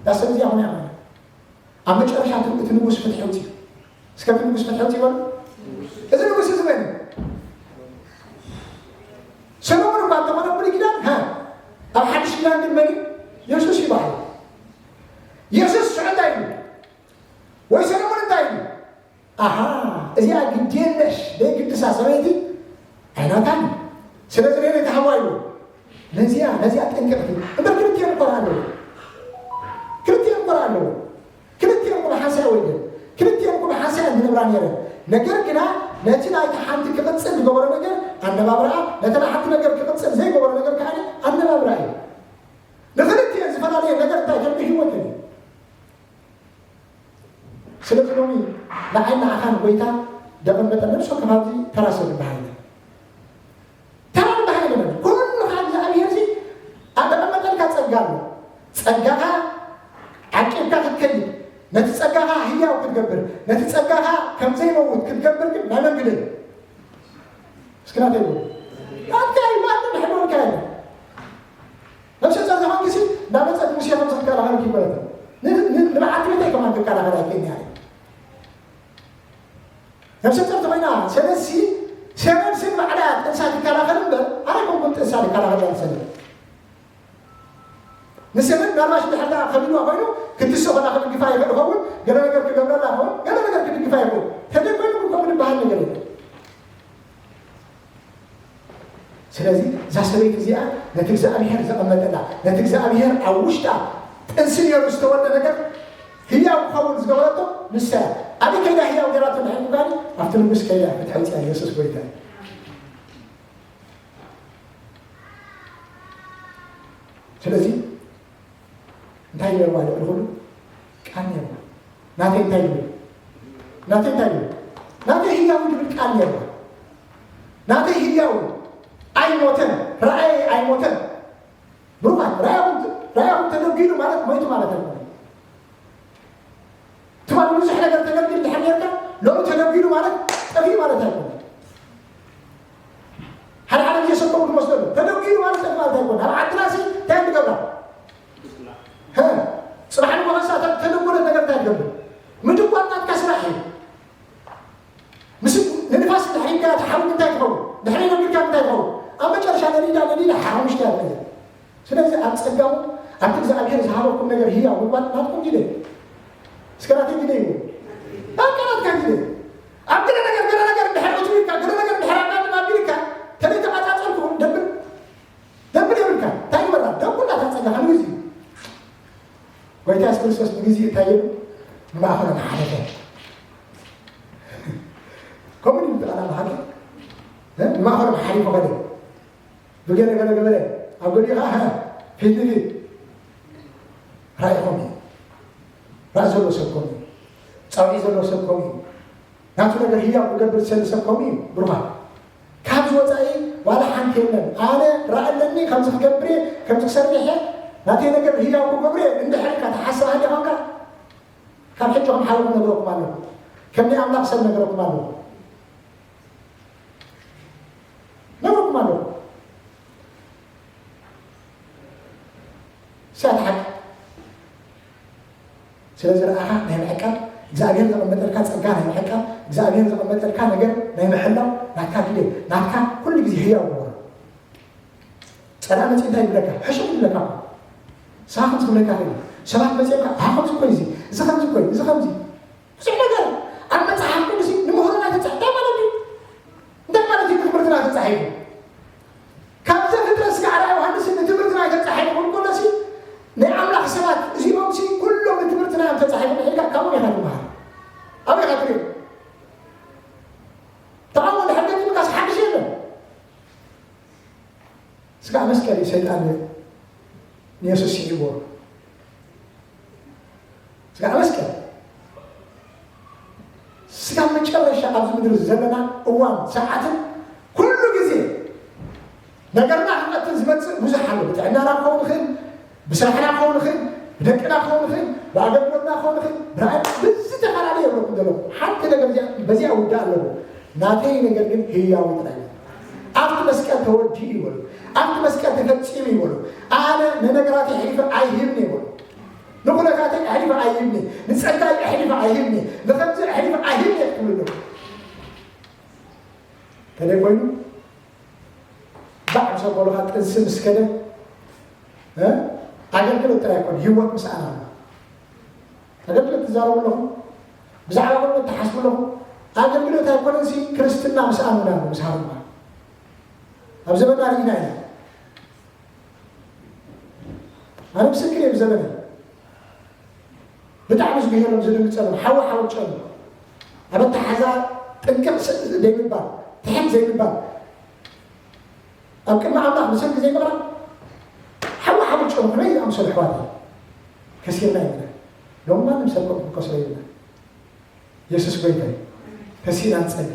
እዛ ሰብ እዚኣ ኾነ እያ ማለት። ኣብ መጨረሻ እቲ፣ እቲ ንጉስ ፍትሒ ኣውፅዩ። እስከ እቲ ንጉስ ፍትሒ ኣውፅዩ በሉ። እዚ ንጉስ እዚ መን እዩ? ሰሎሞን እኳ እንተኾነ ብሉይ ኪዳን፣ ሃ፣ ኣብ ሓድሽ ኪዳን ግን መን እዩ? የሱስ እዩ በዓሉ። የሱስ ሽዑ እንታይ ኢሉ? ወይ ሰሎሞን እንታይ ኢሉ? ኣሃ፣ እዚኣ ግድ የለሽ፣ ዘይግድሳ ሰበይቲ ኣይናታን። ስለዚ ነየነይ ትሃብዋ ኢሉ? ነዚኣ፣ ነዚኣ ጠንቀቕቲ። እምበር ክልቲኤን እኮ ኣለዎ። ክልቲኤን እኮ ኣለዎ። ክልቲኤን እኮ ሓንሳእ ወይደን። ክልቲኤን እኮ ሓንሳእ እየን ዝነብራ ነይረን። ነገር ግና ነቲ ናይቲ ሓንቲ ክቕጽል ዝገበሮ ነገር ኣነባብራኣ፣ ነቲ ናይ ሓንቲ ነገር ክቕጽል ዘይገበሮ ነገር ከኣ ኣነባብራ እዩ። ንክልቲኤን ዝፈላለየ ነገር እንታይ ከም ህይወት እዩ። ስለዚ ሎሚ ንዓይ ንዓኻን ጎይታ ደቐመጠ ነብሶ ከባቢ ተራ ሰብ ዝበሃል የለን። ተራ ዝበሃል የለን። ኩሉ ካብ እግዚኣብሔር ሲ ኣብ ደቐመጠልካ ጸጋ ኣሎ። ጸጋኻ ዓቂብካ ክትከይድ፣ ነቲ ጸጋኻ ህያው ክትገብር፣ ነቲ ጸጋኻ ከም ዘይመውት ክትገብር ግን ናይ መን ግደ እዩ? እስኪ ናተይ በሉ። ናትካ እዩ፣ ማንም ሕልወልካ የለን። ነብሰ ጸር ዝኾንኪ ሲ፣ እንዳመጸት ሙሴ ከም ዝከላኸልኪ ይበለተ። ን-፣ ን-፣ ንበዓልቲ ቤተይ ከማን ክከላኸል ኣይክእልን እያ። ነብሰ ጸር ተኾይና፣ ሰበዝ ሲ፣ ሰበዝ ስን ባዕላ ጥንሳ ትከላኸል እምበር፣ ኣነ ኣይኮንኩን ጥንሳ ዝከላኸል እያ ሰበዝ። ንሰበዝ ምናልባሽ እንድሕር ደኣ ከቢድዋ ኮይኑ፣ ክትስእ ከላ ክድግፋ ይኽእል ይኸውን፣ ገለ ነገር ክገብረላ ይኸውን፣ ገለ ነገር ክድግፋ ይኽእል። ተደይ ኮይኑ ግን ከምኡ ዝበሃል ነገር የለን። ስለዚ እዛ ሰበይቲ እዚኣ ነቲ እግዚኣብሔር ዘቐመጠላ፣ ነቲ እግዚኣብሔር ኣብ ውሽጣ ጥንሲ ነይሩ ዝተወልደ ነገር ህያው ክኸውን ዝገበረቶ ንሳ እያ። ኣበይ ከይዳ ህያው ገይራቶ እንድሕር ምባል፣ ኣብቲ ንጉስ ከይዳ እያ ከተውፅኣ። ኢየሱስ ጎይታ እዩ። ስለዚ እንታይ ነይርዋ? ልዕሊ ኩሉ ቃል ነይርዋ። ናተይ እንታይ ይብል? ናተይ እንታይ ይብል? ናተይ ህያው ዝብል ቃል ነይርዋ። ናተይ ህያው ኣይሞተን፣ ራእየይ ኣይሞተን። ብሩኻት፣ ራእያኹም፣ ራእያኹም ተደጒሉ ማለት ሞይቱ ማለት ኣይኮነን። ትማሊ ብዙሕ ነገር ተገልግል ድሕር ጌርካ፣ ሎሚ ተደጒሉ ማለት ጠፊኡ ማለት ኣይኮነን። ሓደ ሓደ ግዜ ሰብ ከምኡ ዝመስሎ ኣሎ። ተደጒሉ ማለት ጠፊኡ ማለት ኣይኮነን። ኣብ ዓድና ሲ እንታይ ንገብራ? ሀ፣ ጽባሕ ንጎሆ ንሳ ተ-፣ ተደጎለት ነገር እንታይ ትገብር? ምድጓል ናትካ ስራሕ እዩ። ምስ ንንፋስ ድሕሪካ እቲ ሓዊ እንታይ ትኸውን? ድሕሪ ነቢልካ እንታይ ትኸውን? ኣብ መጨረሻ ነዲዳ፣ ነዲዳ ሓሙሽተ እያ ትቐየር። ስለዚ ኣብ ጸጋሙ ኣብቲ እግዚኣብሔር ዝሃበኩም ነገር ህያው ምግባር ናትኩም ግደ እዩ። እስከ ናተይ ግደ እዩ። በቃ ናትካ ግደ እዩ። ኣብ ገለ ነገር፣ ገለ ነገር እንድሕር እትው ኢልካ፣ ገለ ነገር እንድሕር ኣጋጥም ኣቢልካ፣ ተለይተቃጻጸልኩ ደብል ደብል የብልካ። እንታይ ግበራ? ደጉላ እታ ጸጋኻ ንግዜኡ። ጎይታ የሱስ ክርስቶስ ንግዜኡ እንታይ ኢሉ? ብማእኸሎም ሓለፈ። ከምኡ ድዩ ብጠቕላላ ሓቂ? እ? ብማእኸሎም ሓሊፉ ኸደ። ብገለ ገለ ገበረ። ኣብ ገሊኡ ኸዓ፣ ሀ፣ ፊት ንፊት። ራእይኹም እዩ። ራእይ ዘለዎ ሰብ ከምኡ እዩ። ጻውዒት ዘለዎ ሰብ ከምኡ እዩ። ናቱ ነገር ህያው ክገብር ዝሰሊ ሰብ ከምኡ እዩ። ብሩኻት። ካብዚ ወጻኢ ዋላ ሓንቲ የለን። ኣነ ራእይ ኣለኒ፣ ከምዚ ክገብር እየ፣ ከምዚ ክሰርሕ እየ፣ ናተይ ነገር ህያው ክገብር እየ እንድሕር ኢልካ ትሓስብ ሃልያ ኾንካ፣ ካብ ሕጂ ከም ሓውኩም ነግረኩም ኣለኹ። ከም ናይ ኣምላኽ ሰብ ነግረኩም ኣለኹ። ነግረኩም ኣለኹ። እሳ እታ ሓቂ። ስለዚ ረኣኻ ናይ ምዕቃብ፣ እግዚኣብሔር ዘቐመጠልካ ጸጋ ናይ ምዕቃብ፣ እግዚኣብሔር ዘቐመጠልካ ነገር ናይ ምሕላው ናትካ ግደ፣ ናትካ ኩሉ ግዜ ህያው ግበሮ። ጸላኢ መጺኡ እንታይ ይብለካ? ሕሹኽ ይብለካ እኮ። ንስኻ ከምዚ ክብለካ ኽእል። ሰባት መጺኦምካ፣ "ኣሃ፣ ከምዚ እኮ እዩ እዚ፣ እዚ ከምዚ እኮ እዩ፣ እዚ ከምዚ እዩ." ብዙሕ ነገር ኣብ መጽሓፍ ቅዱስ እዩ። ንምህሮና ተጻ-፣ እንታይ ማለት እዩ? እንታይ ማለት እዩ ንትምህርትና ተጻሒፉ? ካብ ዘፍጥረት እስካዕ ራእይ ዮሃንስ ንትምህርትና ተጻሒፉ ክንኮነሲ፣ ናይ ኣምላኽ ሰባት እዚኦም ሲ ኩሎም ንትምህርትና እዮም ተጻሒፎም ኢልካ ካብኦም ኢኻ ትመሃር። ኣበይ ኢኻ ትሪኦ? ተቓውሞ እንድሕር ገጢሙካስ ሓድሽ የለን። ስጋዕ መስቀል እዩ ሰይጣን ንየሱስ ስዒብዎ። ስጋዕ መስቀል። ስጋብ መጨረሻ ኣብዚ ምድሪ ዘለና እዋን ሰዓትን ኩሉ ግዜ ነገርና ክቐትል ዝመጽእ ብዙሕ ኣሎ። ብጥዕናና ክኸውን ይኽእል፣ ብስራሕና ክኸውን ይኽእል፣ ብደቅና ክኸውን ይኽእል፣ ብኣገልግሎትና ክኸውን ይኽእል፣ ብራእይ ብዝተፈላለየ ይብለኩም ዘለኹ። ሓንቲ ነገር እዚኣ፣ በዚኣ ውዳእ ኣለዎ። ናተይ ነገር ግን ህያው ጥራይ እዩ። ኣብቲ መስቀል ተወዲኡ ይበሉ። ኣብቲ መስቀል ተፈጺሙ ይበሉ። ኣነ ንነገራት ኣሕሊፈ ኣይህብን ይበሉ። ንኹነታተይ ኣሕሊፈ ኣይህብን፣ ንጸጋይ ኣሕሊፈ ኣይህብን፣ ንኸምዚ ኣሕሊፈ ኣይህብን ክትብሉ ኣለኩም። ተደይ ኮይኑ ባዕ ምስ ኣቦልኻ ጥንሲ ምስ ከደ፣ እ? ኣገልግሎት ጥራይ ኣይኮነ፣ ህይወት ምስኣና ኣሎ። ኣገልግሎት ትዛረቡ ኣለኹም፣ ብዛዕባ ኣገልግሎት ትሓስቡ ኣለኹም። ኣገልግሎት ኣይኮነን ሲ ክርስትና ምስኣን እውን ኣሎ፣ ምስ ሃሩማ። ኣብ ዘመንና ርኢና ኢና። ኣነ ምስክር እየ፣ ብዘመነ ብጣዕሚ ዝብሄሎም ዝድንግጸሎም ሓዊ ሓዊ ጨኑ። ኣብ ኣተሓዛ ጥንቅቕ ስ-፣ ዘይምባል፣ ትሕት ዘይምባል። ኣብ ቅድሚ ኣምላኽ ብሰንኪ ዘይምቕራብ ሓዊ ሓዊ ጨኑ። ከመይ ዝኣምሰሉ ኣሕዋት ከሲርና ኢና። ሎሚ ማንም ሰብ ከምኡ ክከስሮ የብልና። የሱስ ጎይታ እዩ። ከሲርና ንጸሊ።